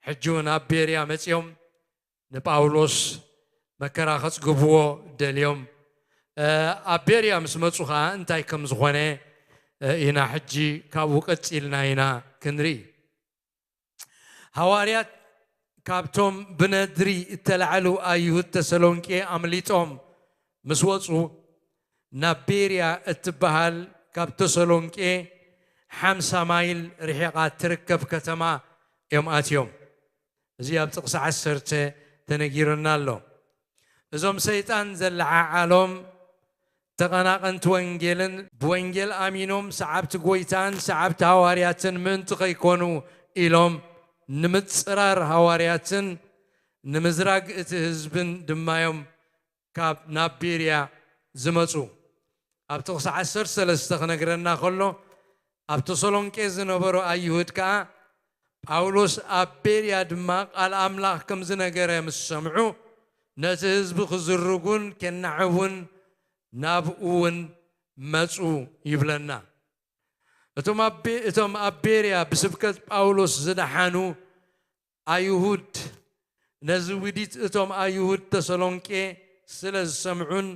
ሕጂ እውን ኣብ ቤርያ መጺኦም ንጳውሎስ መከራ ከጽግብዎ ደልዮም። እ፣ ኣብ ቤርያ ምስ መጹ ኸኣ እንታይ ከም ዝኾነ፣ እ፣ ኢና ሕጂ ካብኡ ቀጺልና ኢና ክንርኢ። ሃዋርያት ካብቶም ብነድሪ እተላዕሉ ኣይሁድ ተሰሎንቄ ኣምሊጦም ምስ ወጹ፣ ናብ ቤርያ እትበሃል ካብ ተሰሎንቄ ሓምሳ ማይል ርሒቓ እትርከብ ከተማ እዮም ኣትዮም። እዚ ኣብ ጥቕሲ ዓሰርተ ተነጊሩና ኣሎ። እዞም ሰይጣን ዘለዓዓሎም ተቐናቐንቲ ወንጌልን ብወንጌል ኣሚኖም ሰዓብቲ ጐይታን ሰዓብቲ ሃዋርያትን ምእንቲ ኸይኮኑ ኢሎም ንምጽራር ሃዋርያትን ንምዝራግ እቲ ህዝብን ድማ እዮም ካብ ናብ ቤርያ ዝመጹ። ኣብ ጥቕሲ ዓሰርተ ሰለስተ ክነግረና ከሎ፣ ኣብ ተሰሎንቄ ዝነበሩ ኣይሁድ ከኣ ጳውሎስ ኣብ ቤርያ ድማ ቃል ኣምላኽ ከም ዝነገረ ምስ ሰምዑ፣ ነቲ ህዝቢ ክዝርጉን ኬናዕቡን ናብኡ እውን መጹ ይብለና። እቶም ኣብ ቤ-፣ እቶም ኣብ ቤርያ ብስብከት ጳውሎስ ዝደሓኑ ኣይሁድ ነዚ ውዲት እቶም ኣይሁድ ተሰሎንቄ ስለ ዝሰምዑን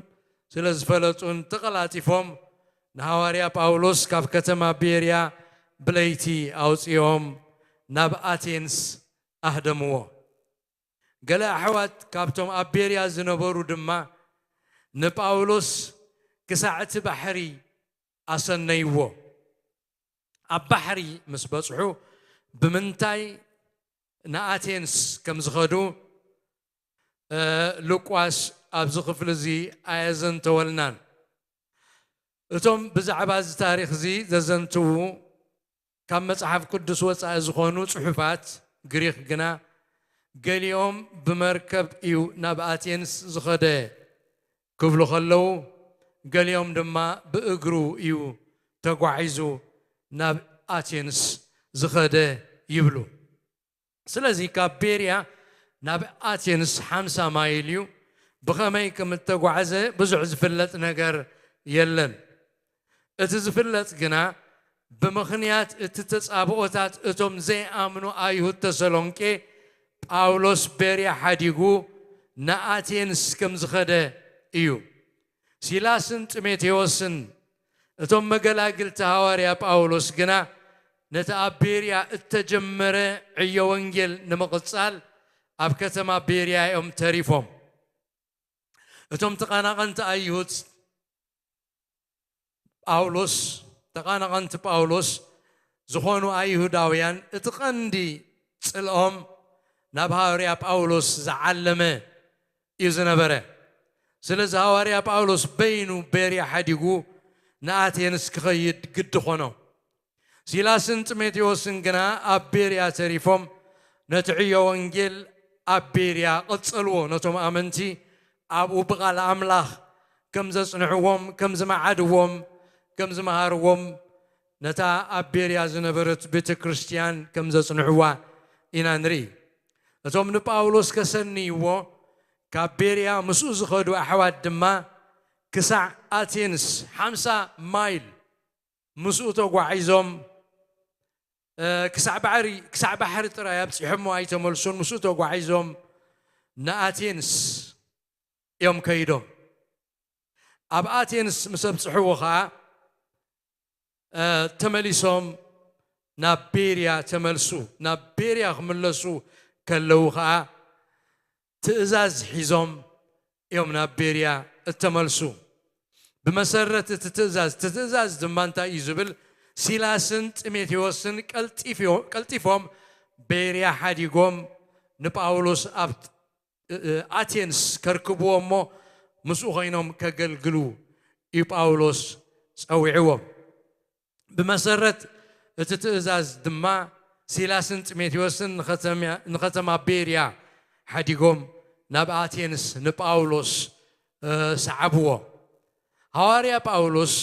ስለ ዝፈለጡን ተቐላጢፎም ንሃዋርያ ጳውሎስ ካብ ከተማ ቤርያ ብለይቲ ኣውጺኦም ናብ ኣቴንስ ኣህደምዎ። ገለ ኣሕዋት ካብቶም ኣብ ቤርያ ዝነበሩ ድማ ንጳውሎስ ክሳዕ እቲ ባሕሪ ኣሰነይዎ። ኣብ ባሕሪ ምስ በጽሑ ብምንታይ ንኣቴንስ ከም ዝኸዱ፣ እ፣ ሉቃስ ኣብዚ ክፍሊ እዚ ኣየዘንተወልናን። እቶም ብዛዕባ እዚ ታሪኽ እዚ ዘዘንትዉ ካብ መጽሓፍ ቅዱስ ወጻኢ ዝኾኑ ጽሑፋት ግሪኽ ግና፣ ገሊኦም ብመርከብ እዩ ናብ ኣቴንስ ዝኸደ ክብሉ ከለዉ፣ ገሊኦም ድማ ብእግሩ እዩ ተጓዒዙ ናብ ኣቴንስ ዝኸደ ይብሉ። ስለዚ ካብ ቤርያ ናብ ኣቴንስ ሓምሳ ማይል እዩ። ብኸመይ ከም እተጓዕዘ ብዙሕ ዝፍለጥ ነገር የለን። እቲ ዝፍለጥ ግና፣ ብምኽንያት እቲ ተጻብኦታት እቶም ዘይኣምኑ ኣይሁድ ተሰሎንቄ፣ ጳውሎስ ቤርያ ሓዲጉ ንኣቴንስ ከም ዝኸደ እዩ። ሲላስን ጢሞቴዎስን፣ እቶም መገላግልቲ ሃዋርያ ጳውሎስ ግና፣ ነቲ ኣብ ቤርያ እተጀመረ ዕዮ ወንጌል ንምቕጻል ኣብ ከተማ ቤርያ እዮም ተሪፎም። እቶም ተቓናቐንቲ ኣይሁድ ጳውሎስ፣ ተቓናቐንቲ ጳውሎስ ዝኾኑ ኣይሁዳውያን፣ እቲ ቀንዲ ጽልኦም ናብ ሃዋርያ ጳውሎስ ዝዓለመ እዩ ዝነበረ። ስለዚ ሃዋርያ ጳውሎስ በይኑ ቤርያ ሓዲጉ ንኣቴንስ ክኸይድ ግዲ ኾኖ። ሲላስን ጢሞቴዎስን ግና ኣብ ቤርያ ተሪፎም ነቲ ዕዮ ወንጌል ኣብ ቤርያ ቀጸልዎ። ነቶም ኣመንቲ ኣብኡ ብቓል ኣምላኽ ከም ዘጽንዕዎም፣ ከም ዝመዓድዎም፣ ከም ዝመሃርዎም፣ ነታ ኣብ ቤርያ ዝነበረት ቤተ ክርስትያን ከም ዘጽንዕዋ ኢና ንርኢ። እቶም ንጳውሎስ ከሰንይዎ ካብ ቤርያ ምስኡ ዝኸዱ ኣሕዋት ድማ ክሳዕ ኣቴንስ ሓምሳ ማይል ምስኡ ተጓዒዞም፣ እ፣ ክሳዕ ባሕሪ፣ ክሳዕ ባሕሪ ጥራይ ኣብጺሖሞ ኣይተመልሱን። ምስኡ ተጓዒዞም ንኣቴንስ እዮም ከይዶም። ኣብ ኣቴንስ ምስ ኣብጽሕዎ ኸኣ፣ እ፣ ተመሊሶም ናብ ቤርያ ተመልሱ። ናብ ቤርያ ክምለሱ ከለዉ ኸኣ ትእዛዝ ሒዞም እዮም ናብ ቤርያ እተመልሱ። ብመሰረት እቲ ትእዛዝ፣ እቲ ትእዛዝ ድማ እንታይ እዩ ዝብል? ሲላስን ጢሞቴዎስን ቀልጢፍዮ-፣ ቀልጢፎም ቤርያ ሓዲጎም ንጳውሎስ ኣብ፣ እ፣ እ፣ ኣቴንስ ከርክብዎ እሞ ምስኡ ኮይኖም ከገልግሉ እዩ ጳውሎስ ጸዊዕዎም። ብመሰረት እቲ ትእዛዝ ድማ ሲላስን ጢሞቴዎስን ንኸተማ፣ ንኸተማ ቤርያ ሓዲጎም ናብ ኣቴንስ ንጳውሎስ፣ እ፣ ሰዓብዎ። ሃዋርያ ጳውሎስ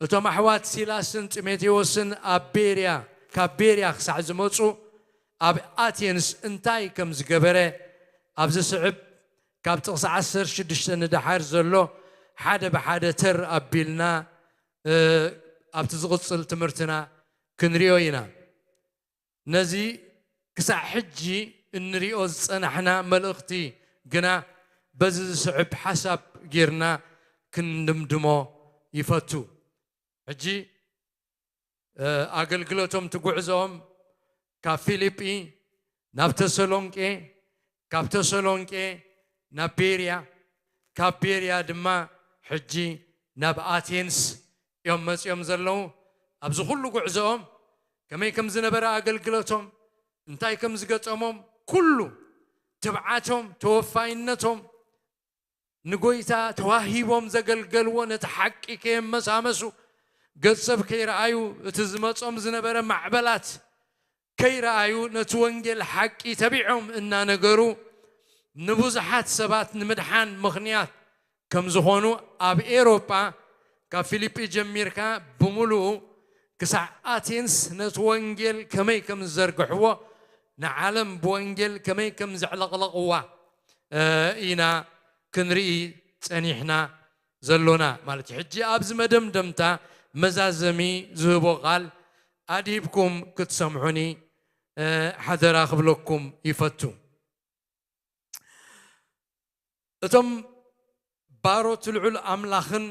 እቶም ኣሕዋት ሲላስን ጢሞቴዎስን ኣብ ቤርያ፣ ካብ ቤርያ ክሳዕ ዝመጹ ኣብ ኣቴንስ እንታይ ከም ዝገበረ ኣብ ዝስዕብ ካብ ጥቕሲ ዓሰርተ ሽዱሽተ ንደሓር ዘሎ ሓደ ብሓደ ተር ኣቢልና ኣብቲ ዝቕጽል ትምህርትና ክንሪኦ ኢና። ነዚ ክሳዕ ሕጂ እንሪኦ ዝጸናሕና መልእኽቲ ግና በዚ ዝስዕብ ሓሳብ ጌርና ክንድምድሞ ይፈቱ። ሕጂ ኣገልግሎቶም ትጉዕዞኦም ካብ ፊልጲ ናብ ተሰሎንቄ፣ ካብ ተሰሎንቄ ናብ ቤርያ፣ ካብ ቤርያ ድማ ሕጂ ናብ ኣቴንስ እዮም መጺኦም ዘለዉ። ኣብዚ ኩሉ ጉዕዞኦም ከመይ ከም ዝነበረ ኣገልግሎቶም፣ እንታይ ከም ዝገጠሞም፣ ኩሉ ትብዓቶም፣ ተወፋይነቶም፣ ንጎይታ ተዋሂቦም ዘገልገልዎ ነቲ ሓቂ ከየመሳመሱ፣ ገጸብ ከይረኣዩ፣ እቲ ዝመጾም ዝነበረ ማዕበላት ከይረኣዩ፣ ነቲ ወንጌል ሓቂ ተቢዖም እናነገሩ፣ ንብዙሓት ሰባት ንምድሓን ምኽንያት ከም ዝኾኑ፣ ኣብ ኤሮጳ ካብ ፊልጲ ጀሚርካ ብምሉኡ ክሳዕ ኣቴንስ ነቲ ወንጌል ከመይ ከም ዝዘርግሕዎ፣ ንዓለም ብወንጌል ከመይ ከም ዘዕለቕለቕዋ ኢና ክንርኢ ጸኒሕና ዘሎና ማለት እዩ። ሕጂ ኣብዚ መደምደምታ መዛዘሚ ዝህቦ ቃል ኣድሂብኩም ክትሰምዑኒ ሓደራ ክብለኩም ይፈቱ። እቶም ባሮት ልዑል ኣምላኽን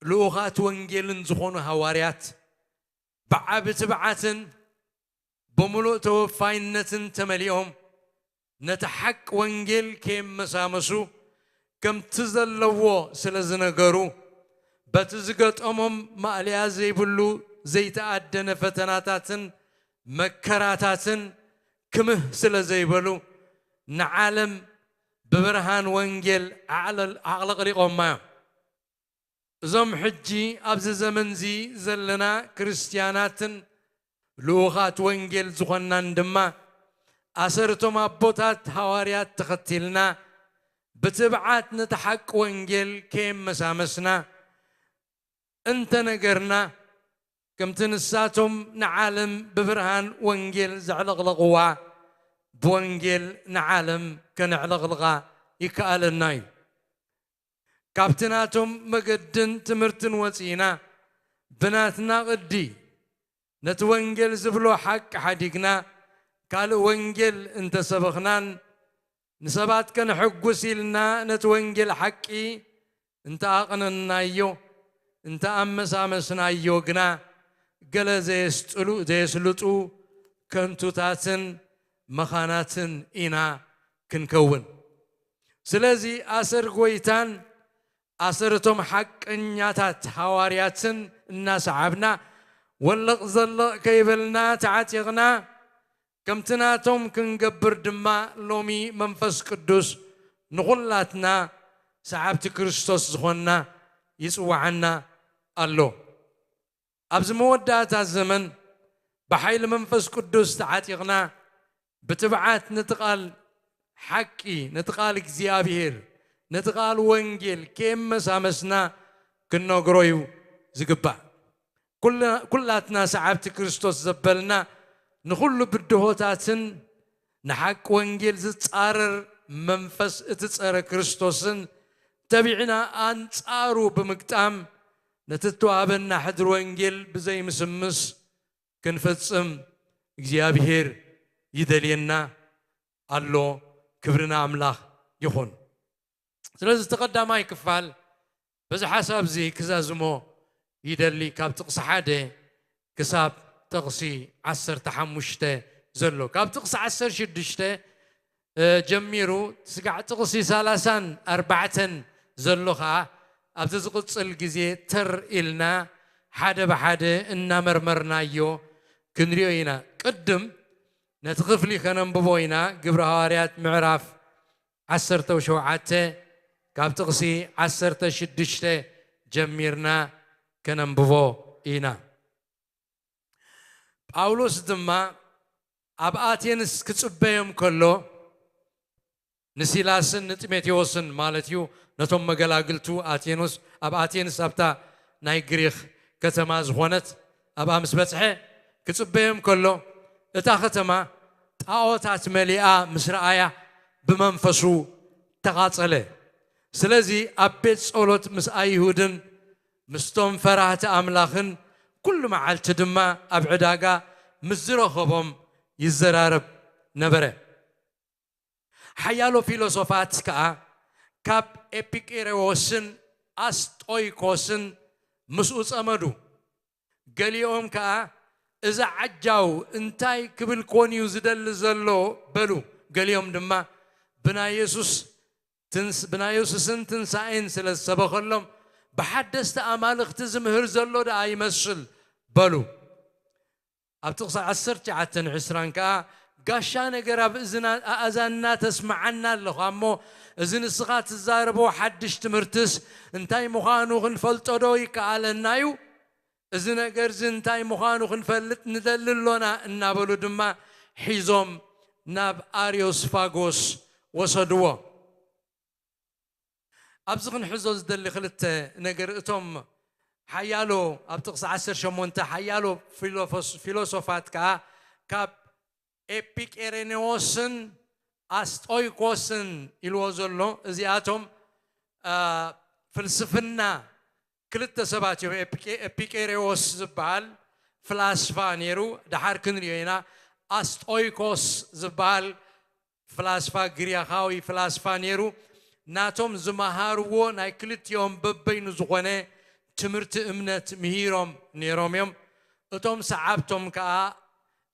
ልኡኻት ወንጌልን ዝኾኑ ሃዋርያት ብዓቢ ትብዓትን ብምሉእ ተወፋይነትን ተመሊኦም ነቲ ሓቂ ወንጌል ከየመሳመሱ ከምቲ ዘለዎ ስለ ዝነገሩ፣ በቲ ዝገጠሞም ማእለያ ዘይብሉ ዘይተኣደነ ፈተናታትን መከራታትን ክምህ ስለ ዘይበሉ፣ ንዓለም ብብርሃን ወንጌል ኣዕለል-፣ ኣዕለቕሊቖማ እዮም። እዞም ሕጂ ኣብዚ ዘመንዚ ዘለና ክርስትያናትን ልኡኻት ወንጌል ዝኾንናን ድማ፣ ኣሰርቶም ኣቦታት ሃዋርያት ተኸቲልና፣ ብትብዓት ነቲ ሓቂ ወንጌል ከየመሳመስና እንተነገርና፣ ከምቲ ንሳቶም ንዓለም ብብርሃን ወንጌል ዘዕለቕለቕዋ፣ ብወንጌል ንዓለም ከነዕለቕልቓ ይከኣለና እዩ። ካብቲ ናቶም መገድን ትምህርትን ወጺእና፣ ብናትና ቅዲ ነቲ ወንጌል ዝብሎ ሓቂ ሓዲግና፣ ካልእ ወንጌል እንተሰበኽናን፣ ንሰባት ከነሐጉስ ኢልና ነቲ ወንጌል ሓቂ እንተኣቕነናዮ፣ እንተኣመሳመስናዮ ግና፣ ገለ ዘየስጥሉ-፣ ዘየስልጡ ከንቱታትን መኻናትን ኢና ክንከውን። ስለዚ ኣሰር ጎይታን ኣሰር እቶም ሓቀኛታት ሃዋርያትን እናሰዓብና፣ ወለቕ ዘለቕ ከይበልና ተዓጢቕና፣ ከምቲ ናቶም ክንገብር ድማ ሎሚ መንፈስ ቅዱስ ንኹላትና ሰዓብቲ ክርስቶስ ዝኾንና ይጽውዓና ኣሎ። ኣብዚ መወዳእታ ዘመን ብሓይሊ መንፈስ ቅዱስ ተዓጢቕና፣ ብትብዓት ነቲ ቃል ሓቂ፣ ነቲ ቃል እግዚኣብሔር፣ ነቲ ቃል ወንጌል ከየመሳመስና ክንነግሮ እዩ ዝግባእ። ኩላ-፣ ኩላትና ሰዓብቲ ክርስቶስ ዘበልና፣ ንኹሉ ብድሆታትን ንሓቂ ወንጌል ዝጻረር መንፈስ እቲ ጸረ ክርስቶስን ተቢዕና ኣንጻሩ ብምግጣም፣ ነቲ እተዋህበና ሕድሪ ወንጌል ብዘይምስምስ ክንፍጽም እግዚኣብሔር ይደልየና ኣሎ። ክብሪ ንኣምላኽ ይኹን። ስለዚ እቲ ቀዳማይ ክፋል በዚ ሓሳብ እዚ ክዛዝሞ ይደሊ፣ ካብ ጥቕሲ ሓደ ክሳብ ጥቕሲ ዓሰርተ ሓሙሽተ ዘሎ። ካብ ጥቕሲ ዓሰርተ ሽዱሽተ እ፣ ጀሚሩ ስጋዕ ጥቕሲ ሰላሳን ኣርባዕተን ዘሎ ኸኣ ኣብዚ ዝቕጽል ግዜ ተር ኢልና ሓደ ብሓደ እናመርመርናዮ ክንሪኦ ኢና። ቅድም ነቲ ክፍሊ ከነንብቦ ኢና። ግብሪ ሃዋርያት ምዕራፍ ዓሰርተ ሸውዓተ ካብ ጥቕሲ ዓሰርተ ሽዱሽተ ጀሚርና ከነንብቦ ኢና። ጳውሎስ ድማ ኣብ ኣቴንስ ክጽበዮም ከሎ፣ ንሲላስን ንጢሞቴዎስን ማለት እዩ፣ ነቶም መገላግልቱ ኣቴኖስ፣ ኣብ ኣቴንስ ኣብታ ናይ ግሪኽ ከተማ ዝኾነት ኣብኣ ምስ በጽሐ ክጽበዮም ከሎ፣ እታ ከተማ ጣዖታት መሊኣ ምስ ረኣያ ብመንፈሱ ተቓጸለ። ስለዚ ኣብ ቤት ጸሎት ምስ ኣይሁድን ምስቶም ፈራህቲ ኣምላኽን ኩሉ መዓልቲ ድማ ኣብ ዕዳጋ ምስ ዝረኸቦም ይዘራረብ ነበረ። ሓያሎ ፊሎሶፋት ከኣ ካብ ኤፒቄሬዎስን ኣስጦይኮስን ምስኡ ጸመዱ። ገሊኦም ከኣ፣ "እዚ ዓጃው እንታይ ክብል ኮን እዩ ዝደሊ ዘሎ?" በሉ። ገሊኦም ድማ፣ "ብናይ የሱስ ትንስ-፣ ብናይ የሱስን ትንሳኤን ስለ ዝሰበኸሎም፣ ብሓደስቲ ኣማልኽቲ ዝምህር ዘሎ ደኣ ይመስል" በሉ። ኣብ ጥቕሲ ዓሰርተ ትሽዓተን ዕስራን ከኣ፣ "ጋሻ ነገር ኣብ እዝና-፣ ኣእዛንና ተስምዓና ኣለኻ እሞ፣ እዚ ንስኻ ትዛረቦ ሓድሽ ትምህርትስ እንታይ ምዃኑ ክንፈልጦ ዶ ይከኣለና እዩ? እዚ ነገርዚ እንታይ ምዃኑ ክንፈልጥ ንደሊ ኣሎና" እናበሉ ድማ ሒዞም ናብ ኣርዮስፋጎስ ወሰድዎ። ኣብዚ ክንሕዞ ዝደሊ ክልተ ነገር፣ እቶም ሓያሎ፣ ኣብ ጥቕሲ ዓሰርተ ሸሞንተ ሓያሎ ፊሎፎስ-፣ ፊሎሶፋት ከኣ ካብ ኤፒቄሬኔዎስን ኣስጦይኮስን ኢልዎ ዘሎ፣ እዚኣቶም፣ አ፣ ፍልስፍና ክልተ ሰባት እዮም። ኤፒቄ-፣ ኤፒቄሬዎስ ዝበሃል ፍላስፋ ነይሩ፣ ደሓር ክንሪኦ ኢና። ኣስጦይኮስ ዝበሃል ፍላስፋ፣ ግሪኻዊ ፍላስፋ ነይሩ። ናቶም ዝመሃርዎ ናይ ክልቲኦም በበይኑ ዝኾነ ትምህርቲ እምነት ምሂሮም ነይሮም እዮም። እቶም ሰዓብቶም ከኣ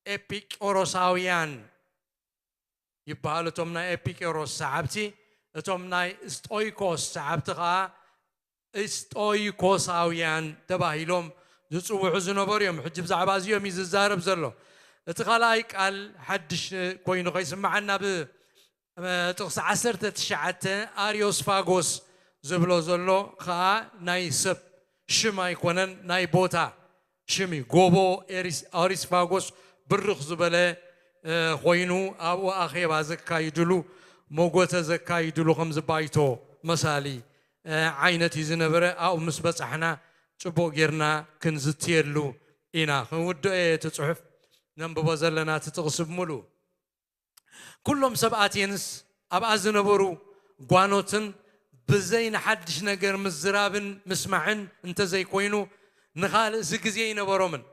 ኤፒቆሮሳውያን ይበሃሉ። እቶም ናይ ኤፒቆሮስ ሰዓብቲ፣ እቶም ናይ ስጦይኮስ ሰዓብቲ ከኣ ስጦይኮሳውያን ተባሂሎም ዝጽውዑ ዝነበሩ እዮም። ሕጂ ብዛዕባ እዚኦም እዩ ዝዛረብ ዘሎ። እቲ ካልኣይ ቃል ሓድሽ ኮይኑ ከይስምዓና፣ ብ-፣ ጥቕሲ ዓሰርተ ትሽዓተ ኣርዮስፋጎስ ዝብሎ ዘሎ ኸኣ ናይ ሰብ ሽም ኣይኮነን፣ ናይ ቦታ ሽም እዩ። ጎቦ ኤሪስ-፣ ኣሪስፋጎስ ብርኽ ዝበለ፣ እ፣ ኮይኑ ኣብኡ ኣኼባ ዘካይድሉ፣ መጎተ ዘካይድሉ፣ ከምዚ ባይቶ መሳሊ፣ እ፣ ዓይነት እዩ ዝነበረ። ኣብኡ ምስ በጻሕና ጽቡቕ ጌርና ክንዝትየሉ ኢና። ክንውድኦ እየ እቲ ጽሑፍ ነንብቦ ዘለና፣ እቲ ጥቕሲ ብምሉእ። ኩሎም ሰብ ኣቴንስ ኣብኣ ዝነበሩ ጓኖትን ብዘይ ንሓድሽ ነገር ምዝራብን ምስማዕን እንተዘይኮይኑ ንኻልእሲ ግዜ ኣይነበሮምን።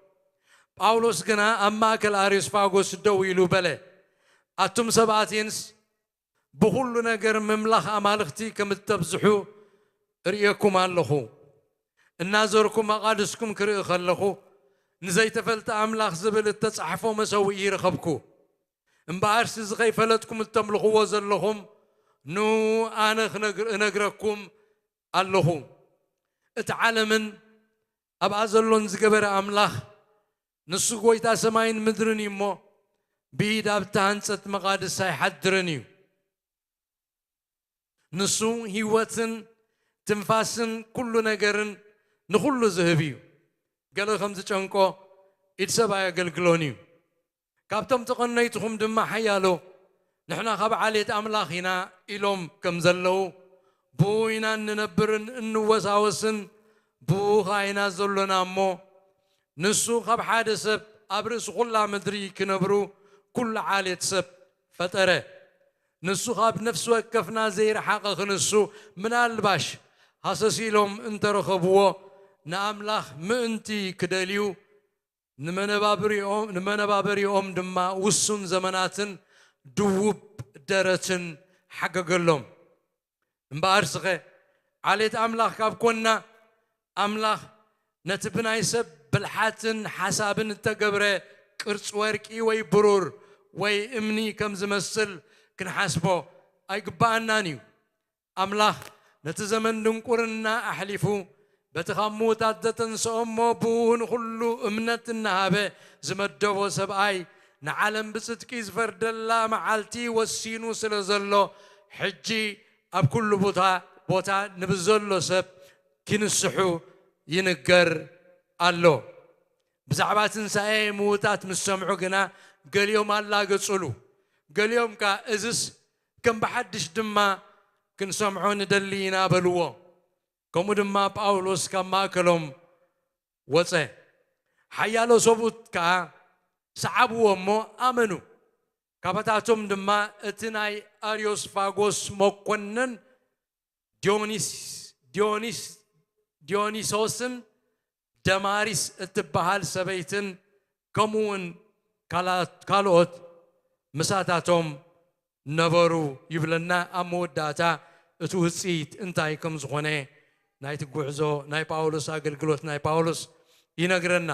ጳውሎስ ግና ኣብ ማእከል ኣርዮስፋጎስ ደው ኢሉ በለ፣ "ኣቱም ሰብ ኣቴንስ ብኹሉ ነገር ምምላኽ ኣማልኽቲ ከም እተብዝሑ እርእየኩም ኣለኹ። እናዞርኩ መቓድስኩም ክርኢ ከለኹ፣ ንዘይተፈልጠ ኣምላኽ ዝብል እተጻሕፎ መሰውኢ ረኸብኩ። እምበኣርሲ እዚ ከይፈለጥኩም እተምልኽዎ ዘለኹም፣ ንኡ ኣነ ክነግር-፣ እነግረኩም ኣለኹ። እቲ ዓለምን ኣብኣ ዘሎን ዝገበረ ኣምላኽ፣ ንሱ ጐይታ ሰማይን ምድርን እዩ እሞ፣ ብኢድ ኣብ እተሃንጸት መቓድስ ኣይሓድርን እዩ። ንሱ ህይወትን ትንፋስን ኩሉ ነገርን ንኹሉ ዝህብ እዩ። ገለ ከም ዝጨንቆ ኢድ ሰብ ኣየገልግሎን እዩ። ካብቶም ተቐነይትኹም ድማ ሓያሎ፣ ንሕና ካብ ዓሌት ኣምላኽ ኢና ኢሎም ከም ዘለዉ፣ ብኡ ኢና እንነብርን እንወሳወስን፣ ብኡ ኸኣ ኢና ዘሎና እሞ፣ ንሱ ካብ ሓደ ሰብ ኣብ ርእሲ ኹላ ምድሪ ክነብሩ ኩሉ ዓሌት ሰብ ፈጠረ። ንሱ ካብ ነፍሲ ወከፍና ዘይረሓቐ ክንሱ፣ ምናልባሽ ሃሰስ ኢሎም እንተረኸብዎ፣ ንኣምላኽ ምእንቲ ክደልዩ፣ ንመነባብሪኦም-፣ ንመነባበሪኦም ድማ ውሱን ዘመናትን ድውብ ደረትን ሓገገሎም። እምበኣርስኸ፣ ዓሌት ኣምላኽ ካብ ኮንና፣ ኣምላኽ ነቲ ብናይ ሰብ ብልሓትን ሓሳብን እተገብረ ቅርጺ ወርቂ ወይ ብሩር ወይ እምኒ ከም ዝመስል ክንሓስቦ ኣይግብኣናን እዩ። ኣምላኽ ነቲ ዘመን ድንቁርና ኣሕሊፉ፣ በቲ ካብ ምዉታት ዘተንስኦ እሞ ብኡ ንኹሉ እምነት እናሃበ ዝመደቦ ሰብኣይ፣ ንዓለም ብጽድቂ ዝፈርደላ መዓልቲ ወሲኑ ስለ ዘሎ፣ ሕጂ ኣብ ኩሉ ቦታ፣ ቦታ ንብዘሎ ሰብ ኪንስሑ ይንገር ኣሎ። ብዛዕባ ትንሳኤ ምዉታት ምስ ሰምዑ ግና፣ ገሊኦም ኣላገጹሉ። ገሊኦም ከኣ፣ "እዝስ ከም ብሓድሽ ድማ ክንሰምዖ ንደሊ ኢና" በልዎ። ከምኡ ድማ ጳውሎስ ካብ ማእከሎም ወጸ። ሓያሎ ሰብኡት ከኣ ሰዓብዎ እሞ ኣመኑ። ካባታቶም ድማ እቲ ናይ ኣርዮስፋጎስ መኮንን ዲዮኒስ ዲዮኒስ ዲዮኒሶስን ደማሪስ እትበሃል ሰበይትን ከምኡ እውን ካልኦት ምሳታቶም ነበሩ ይብለና። ኣብ መወዳእታ እቲ ውፅኢት እንታይ ከም ዝኾነ ናይቲ ጉዕዞ ናይ ጳውሎስ ኣገልግሎት ናይ ጳውሎስ ይነግረና።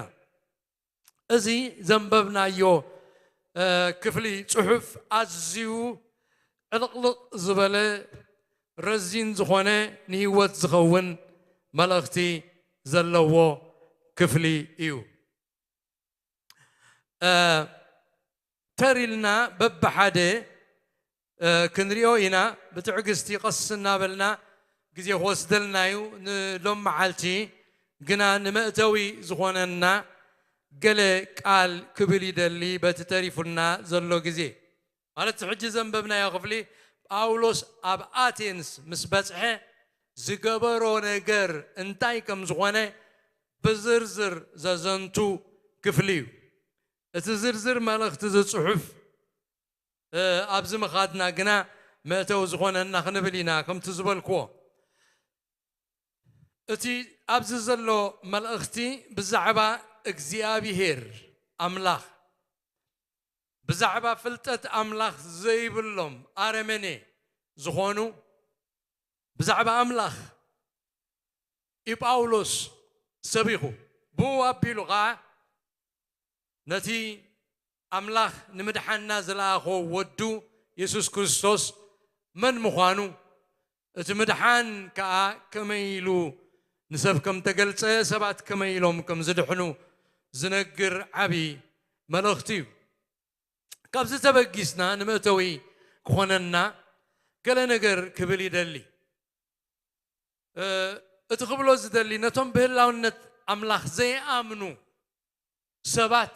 እዚ ዘንበብናዮ ክፍሊ ጽሑፍ ኣዝዩ ዕልቕልቕ ዝበለ ረዚን ዝኾነ ንህይወት ዝኸውን መልእኽቲ ዘለዎ ክፍሊ እዩ። ተሪልና በብሓደ ክንሪኦ ኢና። ብትዕግስቲ ቀስ እናበልና ግዜ ክወስደልና እዩ። ንሎም መዓልቲ ግና ንመእተዊ ዝኾነና ገለ ቃል ክብል ይደሊ በቲ ተሪፉና ዘሎ ግዜ። ማለት ሕጂ ዘንበብናዮ ክፍሊ ጳውሎስ ኣብ ኣቴንስ ምስ በጽሐ ዝገበሮ ነገር እንታይ ከም ዝኾነ ብዝርዝር ዘዘንቱ ክፍሊ እዩ። እቲ ዝርዝር መልእኽቲ ዝጽሑፍ ኣብዚ ምኻድና ግና መእተዊ ዝኾነና ክንብል ኢና። ከምቲ ዝበልክዎ እቲ ኣብዚ ዘሎ መልእኽቲ ብዛዕባ እግዚኣብሄር ኣምላኽ ብዛዕባ ፍልጠት ኣምላኽ ዘይብሎም ኣረመኔ ዝኾኑ ብዛዕባ ኣምላኽ እዩ ጳውሎስ ሰቢኹ። ብኡ ኣቢሉ ኸዓ ነቲ ኣምላኽ ንምድሓንና ዝለኣኾ ወዱ የሱስ ክርስቶስ መን ምዃኑ፣ እቲ ምድሓን ከኣ ከመይ ኢሉ ንሰብ ከም ተገልጸ፣ ሰባት ከመይ ኢሎም ከም ዝድሕኑ ዝነግር ዓቢ መልእኽቲ እዩ። ካብዚ ተበጊስና ንመእተዊ ክኾነና ገለ ነገር ክብል ይደሊ። እቲ ክብሎ ዝደሊ ነቶም ብህላውነት ኣምላኽ ዘይኣምኑ ሰባት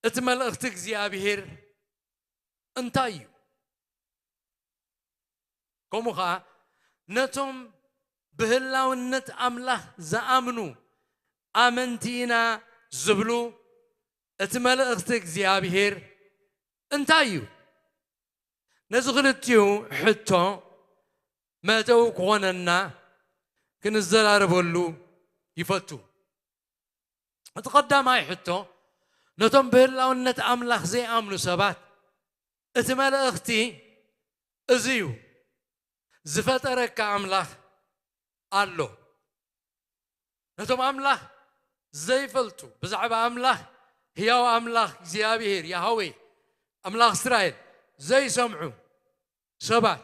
እቲ መልእኽቲ እግዚኣብሄር እንታይ እዩ? ከምኡ ኸዓ ነቶም ብህላውነት ኣምላኽ ዝኣምኑ ኣመንቲ ኢና ዝብሉ እቲ መልእኽቲ እግዚኣብሄር እንታይ እዩ? ነዚ ክልቲኡ ሕቶ መእተዊ ክኾነና ክንዘራረበሉ ይፈቱ። እቲ ቀዳማይ ሕቶ ነቶም ብህላውነት ኣምላኽ ዘይኣምኑ ሰባት እቲ መልእኽቲ እዚ እዩ። ዝፈጠረካ ኣምላኽ ኣሎ። ነቶም ኣምላኽ ዘይፈልጡ ብዛዕባ ኣምላኽ ህያው ኣምላኽ እግዚኣብሄር ያህዌ ኣምላኽ እስራኤል ዘይሰምዑ ሰባት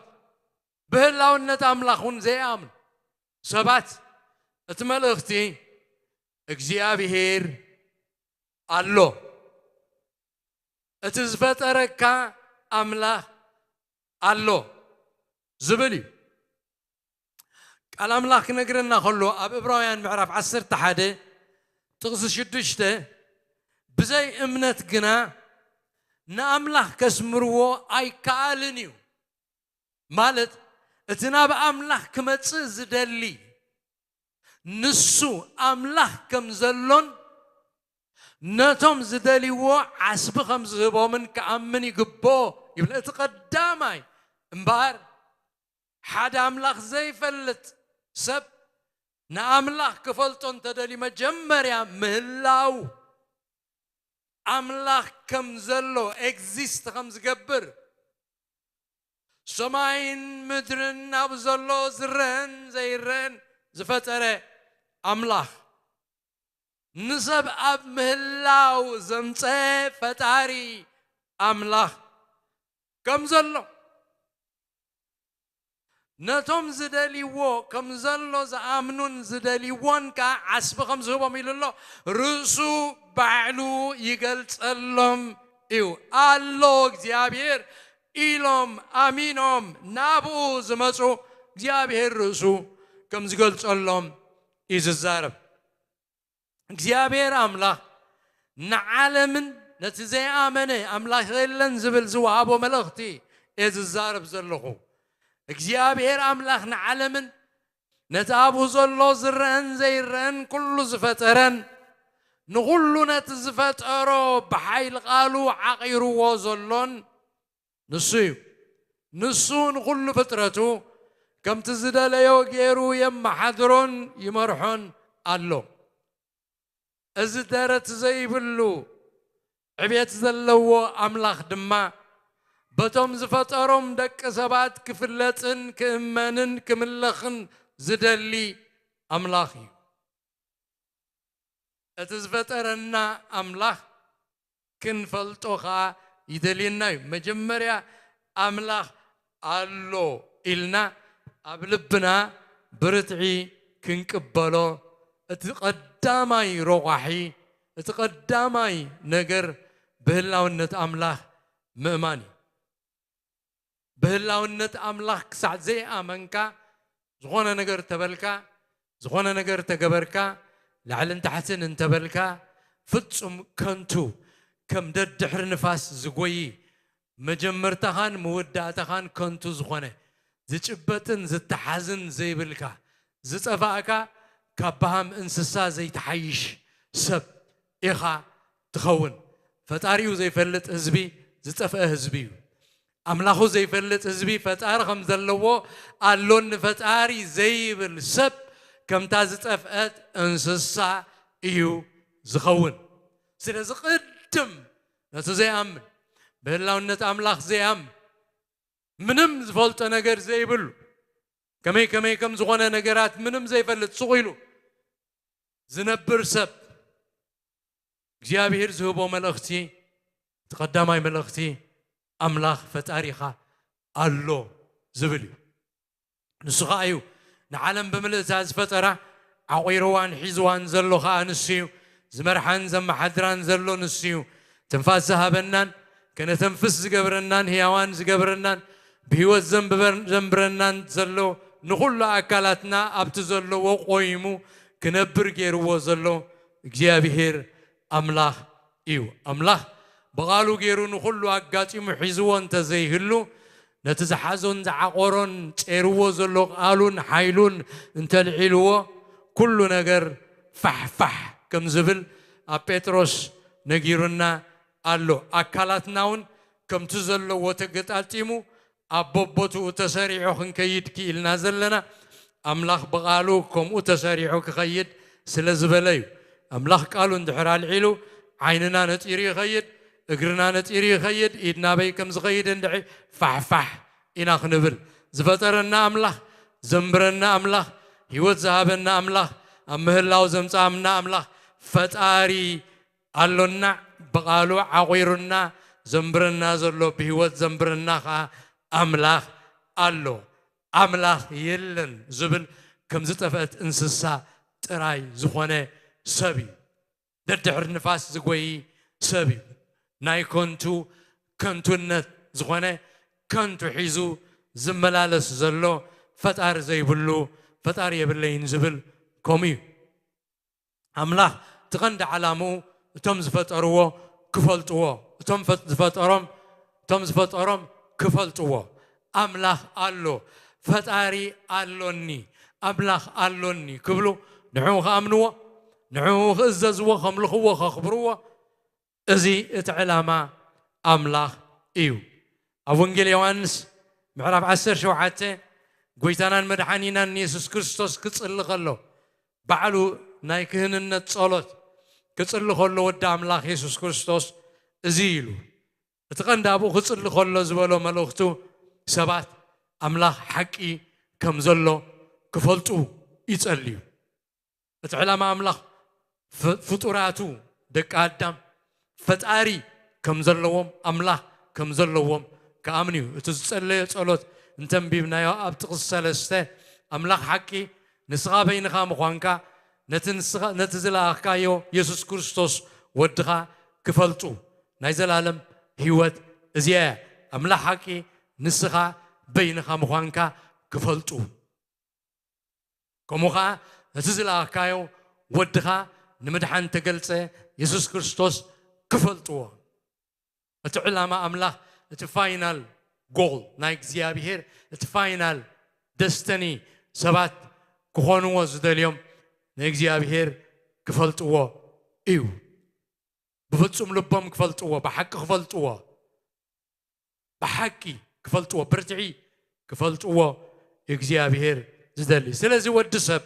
ብህላውነት ኣምላኽ እውን ዘይኣምኑ ሰባት እቲ መልእኽቲ እግዚኣብሄር ኣሎ፣ እቲ ዝፈጠረካ ኣምላኽ ኣሎ ዝብል እዩ። ቃል ኣምላኽ ክነግረና ከሎ ኣብ ዕብራውያን ምዕራፍ ዓሰርተ ሓደ ጥቕሲ ሽዱሽተ ብዘይ እምነት ግና ንኣምላኽ ከስምርዎ ኣይከኣልን እዩ። ማለት እቲ ናብ ኣምላኽ ክመጽእ ዝደሊ ንሱ ኣምላኽ ከም ዘሎን ነቶም ዝደልይዎ ዓስቢ ከም ዝህቦምን ክኣምን ይግብኦ ይብል። እቲ ቀዳማይ እምበኣር ሓደ ኣምላኽ ዘይፈልጥ ሰብ ንኣምላኽ ክፈልጦ እንተደልዩ መጀመርያ ምህላው ኣምላኽ ከም ዘሎ ኤግዚስት ከም ዝገብር ሰማይን ምድርን ኣብ ዘሎ ዝረአን ዘይረአን ዝፈጠረ ኣምላኽ ንሰብ ኣብ ምህላው ዘምፀ ፈጣሪ ኣምላኽ ከም ዘሎ ነቶም ዝደልይዎ ከም ዘሎ ዝኣምኑን ዝደልይዎን ከዓ ዓስቢ ከም ዝህቦም ኢሉ ኣሎ። ርእሱ ባዕሉ ይገልጸሎም እዩ። ኣሎ እግዚኣብሔር ኢሎም ኣሚኖም ናብኡ ዝመፁ እግዚኣብሔር ርእሱ ከም ዝገልጸሎም እዩ ዝዛረብ። እግዚኣብሔር ኣምላኽ ንዓለምን ነቲ ዘይኣመነ ኣምላኽ የለን ዝብል ዝወሃቦ መልእኽቲ እየ ዝዛረብ ዘለኹ። እግዚኣብሔር ኣምላኽ ንዓለምን ነቲ ኣብኡ ዘሎ ዝረአን ዘይረአን ኩሉ ዝፈጠረን ንኹሉ ነቲ ዝፈጠሮ ብሓይሊ ቃሉ ዓቒርዎ ዘሎን ንሱ እዩ። ንሱ ንኹሉ ፍጥረቱ ከምቲ ዝደለዮ ገይሩ የመሓድሮን ይመርሖን ኣሎ። እዚ ደረት ዘይብሉ ዕቤት ዘለዎ ኣምላኽ ድማ በቶም ዝፈጠሮም ደቂ ሰባት ክፍለጥን ክእመንን ክምለኽን ዝደሊ ኣምላኽ እዩ። እቲ ዝፈጠረና ኣምላኽ ክንፈልጦ ኸኣ ይደልየና እዩ። መጀመርያ ኣምላኽ ኣሎ ኢልና ኣብ ልብና ብርትዒ ክንቅበሎ፣ እቲ ቀዳማይ ረቋሒ፣ እቲ ቀዳማይ ነገር ብህላውነት ኣምላኽ ምእማን እዩ። ብህላውነት ኣምላኽ ክሳዕ ዘይኣመንካ፣ ዝኾነ ነገር ተበልካ፣ ዝኾነ ነገር ተገበርካ፣ ላዕልን ታሕትን እንተበልካ፣ ፍጹም ከንቱ፣ ከም ደድሕሪ ንፋስ ዝጎዪ፣ መጀመርታኻን መወዳእታኻን ከንቱ ዝኾነ፣ ዝጭበጥን ዝተሓዝን ዘይብልካ፣ ዝጠፋእካ፣ ካብ በሃም እንስሳ ዘይትሓይሽ ሰብ ኢኻ ትኸውን። ፈጣሪኡ ዘይፈልጥ ህዝቢ ዝጠፍአ ህዝቢ እዩ። ኣምላኹ ዘይፈልጥ ህዝቢ ፈጣሪ ከም ዘለዎ ኣሎኒ ፈጣሪ ዘይብል ሰብ ከምታ ዝጠፍአት እንስሳ እዩ ዝኸውን። ስለዚ ቅድም ነቲ ዘይኣምን፣ ብህላውነት ኣምላኽ ዘይኣምን፣ ምንም ዝፈልጦ ነገር ዘይብሉ፣ ከመይ ከመይ ከም ዝኾነ ነገራት ምንም ዘይፈልጥ፣ ሱቕ ኢሉ ዝነብር ሰብ እግዚኣብሔር ዝህቦ መልእኽቲ፣ እቲ ቀዳማይ መልእኽቲ ኣምላኽ ፈጣሪኻ ኣሎ ዝብል እዩ። ንሱ ኸኣ እዩ ንዓለም ብምልእታ ዝፈጠራ፣ ዓቑርዋን ሒዝዋን ዘሎ ኸኣ ንሱ እዩ። ዝመርሓን ዘመሓድራን ዘሎ ንሱ እዩ። ትንፋስ ዝሃበናን ከነተንፍስ ዝገብረናን ህያዋን ዝገብረናን ብህይወት ዘንብበር-፣ ዘንብረናን ዘሎ ንኹሉ ኣካላትና ኣብቲ ዘለዎ ቆይሙ ክነብር ገይርዎ ዘሎ እግዚኣብሔር ኣምላኽ እዩ። ኣምላኽ ብቓሉ ገይሩ ንኹሉ ኣጋጢሙ ሒዝዎ እንተዘይህሉ፣ ነቲ ዝሓዞን ዝዓቆሮን ጼርዎ ዘሎ ቃሉን ሓይሉን እንተልዒልዎ፣ ኩሉ ነገር ፋሕፋሕ ከም ዝብል ኣብ ጴጥሮስ ነጊሩና ኣሎ። ኣካላትና እውን ከምቲ ዘለዎ ተገጣጢሙ ኣብ በቦትኡ ተሰሪዑ ክንከይድ ክኢልና ዘለና፣ ኣምላኽ ብቓሉ ከምኡ ተሰሪዑ ክኸይድ ስለ ዝበለ እዩ። ኣምላኽ ቃሉ እንድሕር ኣልዒሉ፣ ዓይንና ነጢሩ ይኸይድ፣ እግርና ነጢሩ ይኸይድ፣ ኢድ ናበይ ከም ዝኸይድ እንድዒ ፋሕፋሕ ኢና ክንብል። ዝፈጠረና ኣምላኽ፣ ዘንብረና ኣምላኽ፣ ህይወት ዝሃበና ኣምላኽ፣ ኣብ ምህላው ዘምጻኣና ኣምላኽ ፈጣሪ ኣሎና። ብቓሉ ዓቑሩና ዘንብረና ዘሎ፣ ብህይወት ዘንብረና ኸኣ ኣምላኽ ኣሎ። ኣምላኽ የለን ዝብል ከም ዝጠፍአት እንስሳ ጥራይ ዝኾነ ሰብ እዩ። ደድሕሪ ንፋስ ዝጎዪ ሰብ እዩ። ናይ ከንቱ ከንቱነት ዝኾነ፣ ከንቱ ሒዙ ዝመላለስ ዘሎ፣ ፈጣሪ ዘይብሉ፣ ፈጣሪ የብለይን ዝብል ከምኡ እዩ። ኣምላኽ እቲ ቀንዲ ዓላምኡ እቶም ዝፈጠርዎ ክፈልጥዎ፣ እቶም ፈ-፣ ዝፈጠሮም፣ እቶም ዝፈጠሮም ክፈልጥዎ። ኣምላኽ ኣሎ፣ ፈጣሪ ኣሎኒ፣ ኣምላኽ ኣሎኒ ክብሉ፣ ንዕኡ ክኣምንዎ፣ ንዕኡ ክእዘዝዎ፣ ከምልኽዎ፣ ከኽብርዎ፣ እዚ እቲ ዕላማ ኣምላኽ እዩ። ኣብ ወንጌል ዮሃንስ ምዕራፍ ዓሰርተ ሸውዓተ፣ ጎይታናን መድሓኒናን ንየሱስ ክርስቶስ ክጽሊ ከሎ፣ ባዕሉ ናይ ክህንነት ጸሎት ክጽሊ ከሎ፣ ወዲ ኣምላኽ የሱስ ክርስቶስ እዚ ኢሉ፣ እቲ ቀንዲ ኣብኡ ክጽሊ ከሎ ዝበሎ መልእኽቱ፣ ሰባት ኣምላኽ ሓቂ ከም ዘሎ ክፈልጡ ይጸልዩ። እቲ ዕላማ ኣምላኽ ፍ-፣ ፍጡራቱ ደቂ ኣዳም ፈጣሪ ከም ዘለዎም፣ ኣምላኽ ከም ዘለዎም ክኣምኑ እዩ። እቲ ዝጸለዮ ጸሎት እንተንቢብናዮ ኣብ ጥቕሲ ሰለስተ፣ ኣምላኽ ሓቂ ንስኻ በይንኻ ምዃንካ፣ ነቲ ንስኻ፣ ነቲ ዝለኣኽካዮ የሱስ ክርስቶስ ወድኻ ክፈልጡ፣ ናይ ዘላለም ህይወት እዚኣ እያ። ኣምላኽ ሓቂ ንስኻ በይንኻ ምዃንካ ክፈልጡ። ከምኡ ኸዓ ነቲ ዝለኣኽካዮ ወድኻ ንምድሓን ተገልጸ የሱስ ክርስቶስ ክፈልጥዎ። እቲ ዕላማ ኣምላኽ፣ እቲ ፋይናል ጎል ናይ እግዚኣብሔር፣ እቲ ፋይናል ደስተኒ ሰባት ክኾንዎ ዝደልዮም ንእግዚኣብሔር ክፈልጥዎ እዩ። ብፍጹም ልቦም ክፈልጥዎ፣ ብሓቂ ክፈልጥዎ፣ ብሓቂ ክፈልጥዎ፣ ብርትዒ ክፈልጥዎ እግዚኣብሔር ዝደሊ። ስለዚ ወዲ ሰብ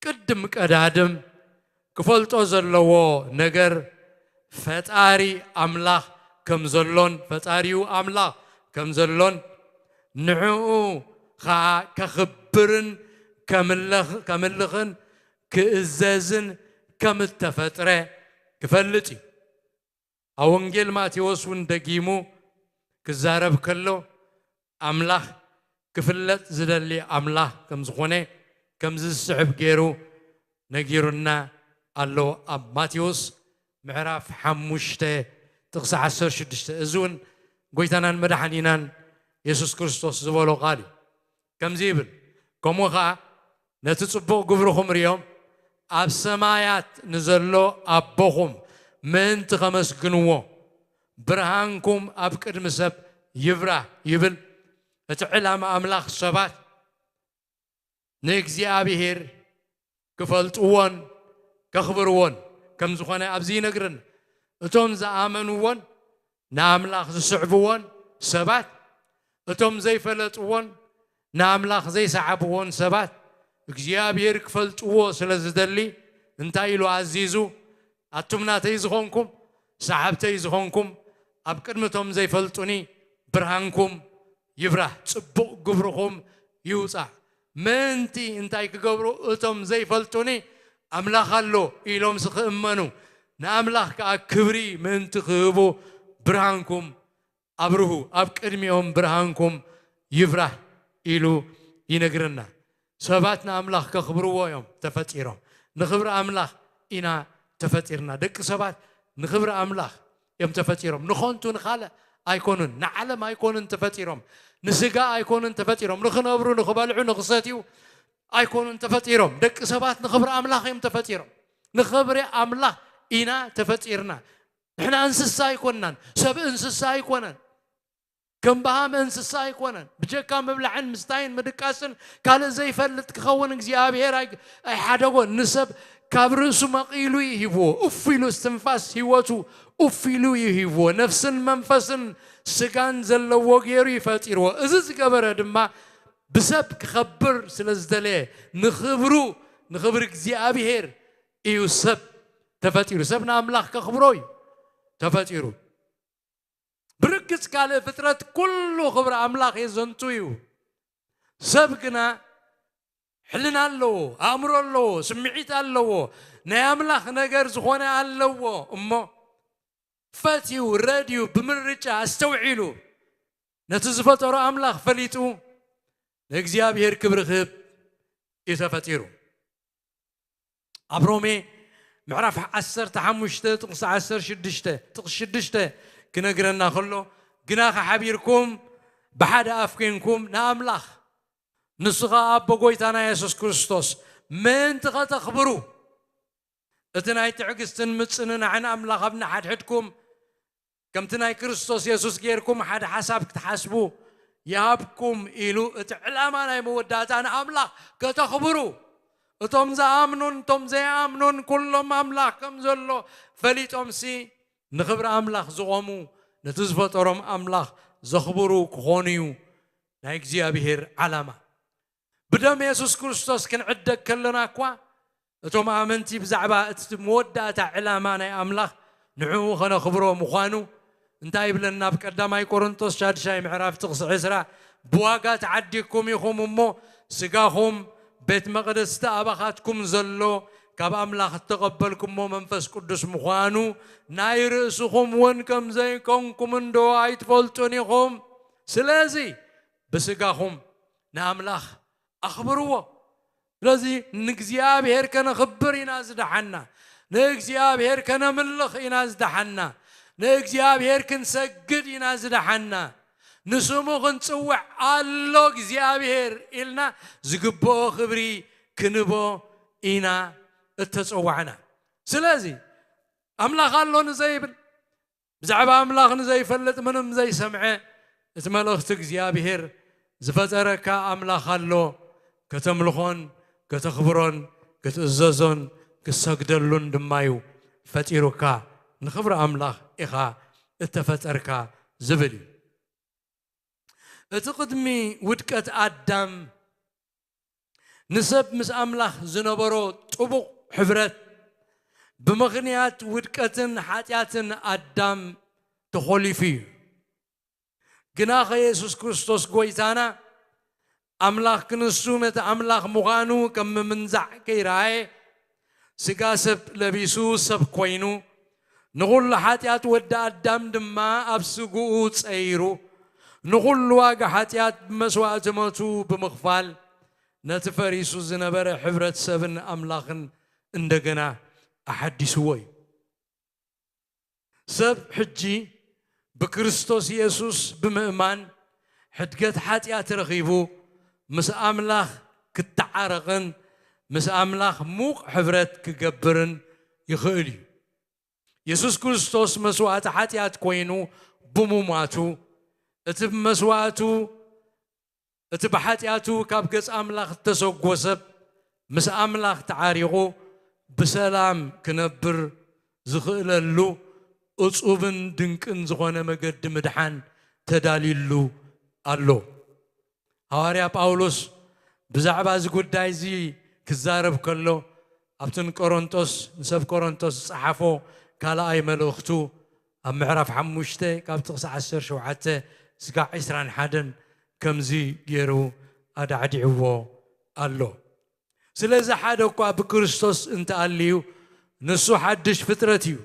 ቅድም ቀዳድም ክፈልጦ ዘለዎ ነገር ፈጣሪ ኣምላኽ ከም ዘሎን፣ ፈጣሪኡ ኣምላኽ ከም ዘሎን፣ ንዕኡ ኸዓ ከኽብርን ከምለኽ-፣ ከምልኽን ክእዘዝን ከም እተፈጥረ ክፈልጥ እዩ። ኣብ ወንጌል ማቴዎስ እውን ደጊሙ ክዛረብ ከሎ፣ ኣምላኽ ክፍለጥ ዝደሊ ኣምላኽ ከም ዝኾነ ከምዚ ዝስዕብ ገይሩ ነጊሩና ኣሎ። ኣብ ማቴዎስ ምዕራፍ ሓሙሽተ ጥቕሲ ዓሰርተ ሽዱሽተ፣ እዚ እውን ጎይታናን መድሓኒናን የሱስ ክርስቶስ ዝበሎ ቃል እዩ። ከምዚ ይብል፣ ከምኡ ኸዓ ነቲ ጽቡቕ ግብርኹም ርእዮም፣ ኣብ ሰማያት ንዘሎ ኣቦኹም ምእንቲ ኸመስግንዎ፣ ብርሃንኩም ኣብ ቅድሚ ሰብ ይብራህ ይብል። እቲ ዕላማ ኣምላኽ ሰባት ንእግዚኣብሔር ክፈልጥዎን ከኽብርዎን ከም ዝኾነ ኣብዚ ይነግረና። እቶም ዝኣመንዎን ንኣምላኽ ዝስዕብዎን ሰባት፣ እቶም ዘይፈለጥዎን ንኣምላኽ ዘይሰዓብዎን ሰባት እግዚኣብሔር ክፈልጥዎ ስለ ዝደሊ እንታይ ኢሉ ኣዚዙ? ኣቱም ናተይ ዝኾንኩም፣ ሰዓብተይ ዝኾንኩም፣ ኣብ ቅድሚ እቶም ዘይፈልጡኒ ብርሃንኩም ይብራህ፣ ጽቡቕ ግብርኹም ይውጻእ። ምእንቲ እንታይ ክገብሩ? እቶም ዘይፈልጡኒ ኣምላኽ ኣሎ ኢሎምሲ ክእመኑ፣ ንኣምላኽ ከኣ ክብሪ ምእንቲ ክህቡ ብርሃንኩም ኣብርሁ፣ ኣብ ቅድሚኦም ብርሃንኩም ይብራህ ኢሉ ይነግረና። ሰባት ንኣምላኽ ከኽብርዎ እዮም ተፈጢሮም። ንኽብሪ ኣምላኽ ኢና ተፈጢርና። ደቂ ሰባት ንኽብሪ ኣምላኽ እዮም ተፈጢሮም። ንኾንቱ ንኻልእ ኣይኮኑን፣ ንዓለም ኣይኮኑን ተፈጢሮም፣ ንስጋ ኣይኮኑን ተፈጢሮም፣ ንኽነብሩ፣ ንኽበልዑ፣ ንኽሰትዩ ኣይኮኑን ተፈጢሮም። ደቂ ሰባት ንኽብሪ ኣምላኽ እዮም ተፈጢሮም። ንኽብሪ ኣምላኽ ኢና ተፈጢርና። ንሕና እንስሳ ኣይኮንናን፣ ሰብ እንስሳ ኣይኮነን። ከም በሃም እንስሳ ኣይኮነን። ብጀካ ምብላዕን ምስታይን ምድቃስን ካልእ ዘይፈልጥ ክኸውን እግዚኣብሔር ኣይ-፣ ኣይሓደጎን። ንሰብ ካብ ርእሱ መቒሉ እዩ ሂብዎ። ኡፍ ኢሉ እስትንፋስ ህይወቱ ኡፍ ኢሉ እዩ ሂብዎ። ነፍስን መንፈስን ስጋን ዘለዎ ገይሩ እዩ ፈጢርዎ። እዚ ዝገበረ ድማ ብሰብ ክኸብር ስለ ዝደለየ፣ ንኽብሩ፣ ንኽብሪ እግዚኣብሔር እዩ ሰብ ተፈጢሩ። ሰብ ንኣምላኽ ከኽብሮ እዩ ተፈጢሩ። ብርግጽ ካልእ ፍጥረት ኩሉ ክብሪ ኣምላኽ የዘንቱ እዩ። ሰብ ግና ሕልና ኣለዎ፣ ኣእምሮ ኣለዎ፣ ስምዒት ኣለዎ፣ ናይ ኣምላኽ ነገር ዝኾነ ኣለዎ። እሞ ፈትዩ፣ ረድዩ፣ ብምርጫ ኣስተውዒሉ፣ ነቲ ዝፈጠሮ ኣምላኽ ፈሊጡ፣ ንእግዚኣብሔር ክብሪ ክህብ እዩ ተፈጢሩ። ኣብ ሮሜ ምዕራፍ ዓሰርተ ሓሙሽተ ጥቕሲ ዓሰርተ ሽዱሽተ፣ ጥቕሲ ሽዱሽተ ክነግረና ከሎ፣ ግናኸ ሓቢርኩም ብሓደ ኣፍ ኴንኩም ንኣምላኽ፣ ንሱ ኸኣ ኣቦ ጐይታና የሱስ ክርስቶስ ምእንቲ ኸተኽብሩ፣ እቲ ናይ ትዕግስትን ምጽንናዕን ኣምላኽ ኣብ ንሓድሕድኩም ከምቲ ናይ ክርስቶስ የሱስ ጌርኩም ሓደ ሓሳብ ክትሓስቡ ይሃብኩም ኢሉ፣ እቲ ዕላማ ናይ መወዳእታ ንኣምላኽ ከተኽብሩ፣ እቶም ዝኣምኑን እቶም ዘይኣምኑን ኩሎም ኣምላኽ ከም ዘሎ ፈሊጦምሲ ንኽብሪ ኣምላኽ ዝቖሙ፣ ነቲ ዝፈጠሮም ኣምላኽ ዘኽብሩ ክኾኑ እዩ ናይ እግዚኣብሔር ዓላማ። ብደም የሱስ ክርስቶስ ክንዕደግ ከለና እኳ፣ እቶም ኣመንቲ ብዛዕባ እቲ መወዳእታ ዕላማ ናይ ኣምላኽ ንዕኡ ኸነኽብሮ ምዃኑ እንታይ ይብለና? ኣብ ቀዳማይ ቆሮንቶስ ሻድሻይ ምዕራፍ ጥቕሲ ዕስራ፣ "ብዋጋ ተዓዲግኩም ኢኹም እሞ፣ ስጋኹም ቤት መቕደስ እቲ ኣባኻትኩም ዘሎ ካብ ኣምላኽ እተቐበልኩሞ መንፈስ ቅዱስ ምዃኑ ናይ ርእስኹም እውን ከም ዘይኮንኩም እንዶ ኣይትፈልጡን ኢኹም? ስለዚ ብስጋኹም ንኣምላኽ ኣኽብርዎ።" ስለዚ ንእግዚኣብሔር ከነኽብር ኢና ዝደሓና፣ ንእግዚኣብሔር ከነምልኽ ኢና ዝደሓና፣ ንእግዚኣብሔር ክንሰግድ ኢና ዝደሓና፣ ንስሙ ክንጽውዕ ኣሎ እግዚኣብሔር ኢልና ዝግብኦ ክብሪ ክንቦ ኢና እተጸዋዕና። ስለዚ ኣምላኽ ኣሎ ንዘይብል፣ ብዛዕባ ኣምላኽ ንዘይፈልጥ፣ ምንም ዘይሰምዐ፣ እቲ መልእኽቲ እግዚኣብሔር ዝፈጠረካ ኣምላኽ ኣሎ፣ ከተምልኾን ከተኽብሮን ክትእዘዞን ክትሰግደሉን ድማ እዩ ፈጢሩካ፣ ንኽብሪ ኣምላኽ ኢኻ እተፈጠርካ ዝብል እዩ። እቲ ቅድሚ ውድቀት ኣዳም ንሰብ ምስ ኣምላኽ ዝነበሮ ጥቡቕ ሕብረት ብምኽንያት ውድቀትን ሓጢኣትን ኣዳም ተኾሊፉ እዩ። ግናኸ የሱስ ክርስቶስ ጐይታና ኣምላኽ ክንሱ ነቲ ኣምላኽ ምዃኑ ከም ምምንዛዕ ከይረኣየ ስጋ ሰብ ለቢሱ ሰብ ኮይኑ ንኹሉ ሓጢኣት ወዲ ኣዳም ድማ ኣብ ስግኡ ጸይሩ ንኹሉ ዋጋ ሓጢኣት ብመስዋእቲ ሞቱ ብምኽፋል ነቲ ፈሪሱ ዝነበረ ሕብረት ሰብን ኣምላኽን እንደገና ኣሓዲስዎ እዩ። ሰብ ሕጂ ብክርስቶስ የሱስ ብምእማን ሕድገት ሓጢኣት ረኺቡ ምስ ኣምላኽ ክተዓረቕን ምስ ኣምላኽ ሙቕ ሕብረት ክገብርን ይኽእል እዩ። የሱስ ክርስቶስ መስዋእቲ ሓጢኣት ኮይኑ ብሙማቱ እቲ ብመስዋእቱ እቲ ብሓጢኣቱ ካብ ገጽ ኣምላኽ እተሰጎ ሰብ ምስ ኣምላኽ ተዓሪቑ ብሰላም ክነብር ዝኽእለሉ እጹብን ድንቅን ዝኾነ መገዲ ምድሓን ተዳልዩሉ ኣሎ። ሃዋርያ ጳውሎስ ብዛዕባ እዚ ጉዳይ እዚ ክዛረብ ከሎ ኣብቲ ንቆሮንጦስ ንሰብ ቆሮንጦስ ዝጸሓፎ ካልኣይ መልእኽቱ ኣብ ምዕራፍ ሓሙሽተ ካብ ጥቕሲ ዓሰርተ ሸውዓተ ስጋዕ ዕስራን ሓደን ከምዚ ገይሩ ኣዳዕዲዕዎ ኣሎ። ስለዚ ሓደ እኳ ብክርስቶስ እንተኣልዩ ንሱ ሓድሽ ፍጥረት እዩ።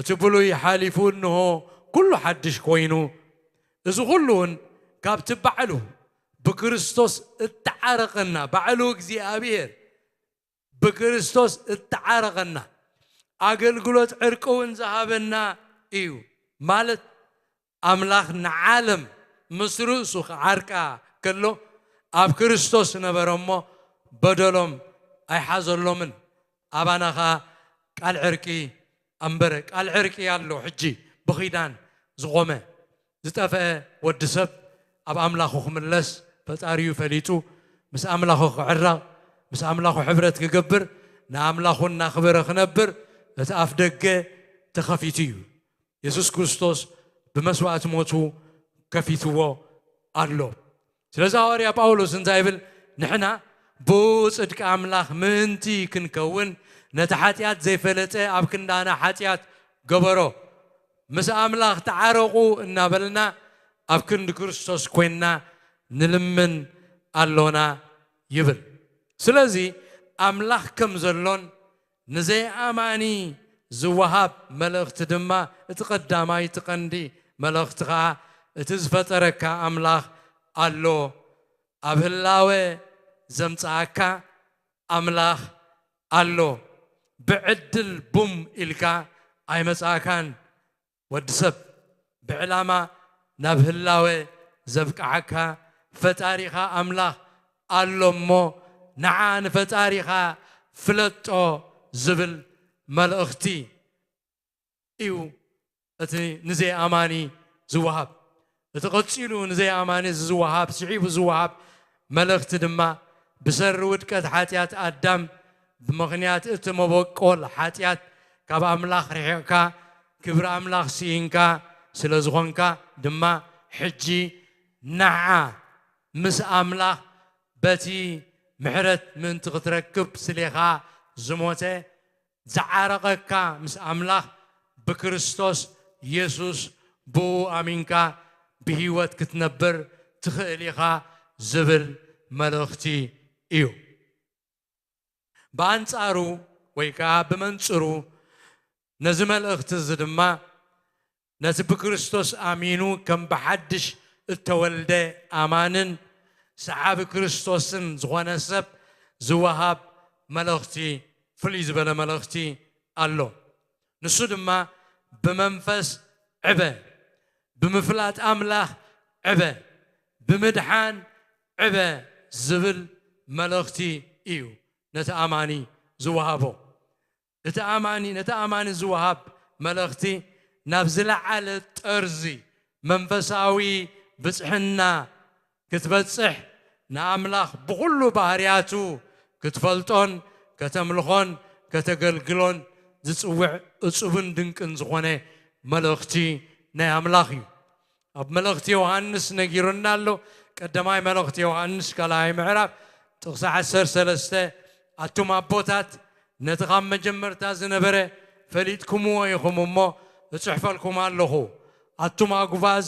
እቲ ብሉይ ሓሊፉ እንሆ ኩሉ ሓድሽ ኮይኑ እዚ ኩሉ እውን ካብቲ ባዕሉ ብክርስቶስ እተዓረቐና ባዕሉ እግዚኣብሔር ብክርስቶስ እተዓረቐና ኣገልግሎት ዕርቂ እውን ዝሃበና እዩ። ማለት ኣምላኽ ንዓለም ምስ ርእሱ ክዓርቃ ከሎ ኣብ ክርስቶስ ነበረ እሞ በደሎም ኣይሓዘሎምን። ኣባና ኸዓ ቃል ዕርቂ ኣንበረ። ቃል ዕርቂ ኣሎ ሕጂ ብኺዳን ዝቖመ ዝጠፍአ ወዲ ሰብ ኣብ ኣምላኹ ክምለስ ፈጣሪኡ ፈሊጡ ምስ ኣምላኹ ክዕረቕ ምስ ኣምላኹ ሕብረት ክገብር ንኣምላኹ እናኽበረ ክነብር እቲ ኣፍ ደገ ተኸፊቱ እዩ። የሱስ ክርስቶስ ብመስዋእቲ ሞቱ ከፊትዎ ኣሎ። ስለዚ ሃዋርያ ጳውሎስ እንታይ ይብል? ንሕና ብኡ ጽድቂ ኣምላኽ ምእንቲ ክንከውን ነቲ ሓጢኣት ዘይፈለጠ ኣብ ክንዳና ሓጢኣት ገበሮ። ምስ ኣምላኽ ተዓረቑ እናበልና ኣብ ክንዲ ክርስቶስ ኮይንና ንልምን ኣሎና ይብል። ስለዚ ኣምላኽ ከም ዘሎን ንዘይኣማኒ ዝወሃብ መልእኽቲ ድማ እቲ ቀዳማይ እቲ ቀንዲ መልእኽቲ ኸዓ እቲ ዝፈጠረካ ኣምላኽ ኣሎ። ኣብ ህላወ ዘምጽኣካ ኣምላኽ ኣሎ። ብዕድል ቡም ኢልካ ኣይመጻእካን። ወዲ ሰብ ብዕላማ ናብ ህላወ ዘብቅዓካ ፈጣሪኻ ኣምላኽ ኣሎ እሞ ንዓ ንፈጣሪኻ ፍለጦ ዝብል መልእኽቲ እዩ እቲ ንዘይኣማኒ ዝወሃብ። እቲ ቀጺሉ ንዘይኣማኒ ዝወሃብ ስዒቡ ዝወሃብ መልእኽቲ ድማ ብሰሪ ውድቀት ሓጢኣት ኣዳም ብምኽንያት እቲ መበቆል ሓጢኣት ካብ ኣምላኽ ርሒቕካ ክብሪ ኣምላኽ ስኢንካ ስለ ዝኾንካ ድማ ሕጂ ንዓ ምስ ኣምላኽ በቲ ምሕረት ምእንቲ ክትረክብ ስሌኻ ዝሞተ ዝዓረቐካ ምስ ኣምላኽ ብክርስቶስ የሱስ ብኡ ኣሚንካ ብህይወት ክትነብር ትኽእል ኢኻ ዝብል መልእኽቲ እዩ። ብኣንጻሩ ወይ ከዓ ብመንጽሩ ነዚ መልእኽቲ እዚ ድማ ነቲ ብክርስቶስ ኣሚኑ ከም ብሓድሽ እተወልደ ኣማንን ሰዓቢ ክርስቶስን ዝኾነ ሰብ ዝወሃብ መልእኽቲ ፍልይ ዝበለ መልእኽቲ ኣሎ። ንሱ ድማ ብመንፈስ ዕበ፣ ብምፍላጥ ኣምላኽ ዕበ፣ ብምድሓን ዕበ ዝብል መልእኽቲ እዩ ነቲ ኣማኒ ዝወሃቦ። እቲ ኣማኒ ነቲ ኣማኒ ዝወሃብ መልእኽቲ ናብ ዝለዓለ ጠርዚ መንፈሳዊ ብጽሕና ክትበጽሕ ንኣምላኽ ብኹሉ ባህርያቱ ክትፈልጦን ከተምልኾን ከተገልግሎን ዝጽውዕ እጹብን ድንቅን ዝኾነ መልእኽቲ ናይ ኣምላኽ እዩ። ኣብ መልእኽቲ ዮሃንስ ነጊሩና ኣሎ። ቀዳማይ መልእኽቲ ዮሃንስ ካልኣይ ምዕራፍ ጥቕሲ ዓሰርተ ሰለስተ፣ ኣቱም ኣቦታት ነቲ ካብ መጀመርታ ዝነበረ ፈሊጥኩምዎ ኢኹም እሞ እጽሕፈልኩም ኣለኹ። ኣቱም ኣጉባዝ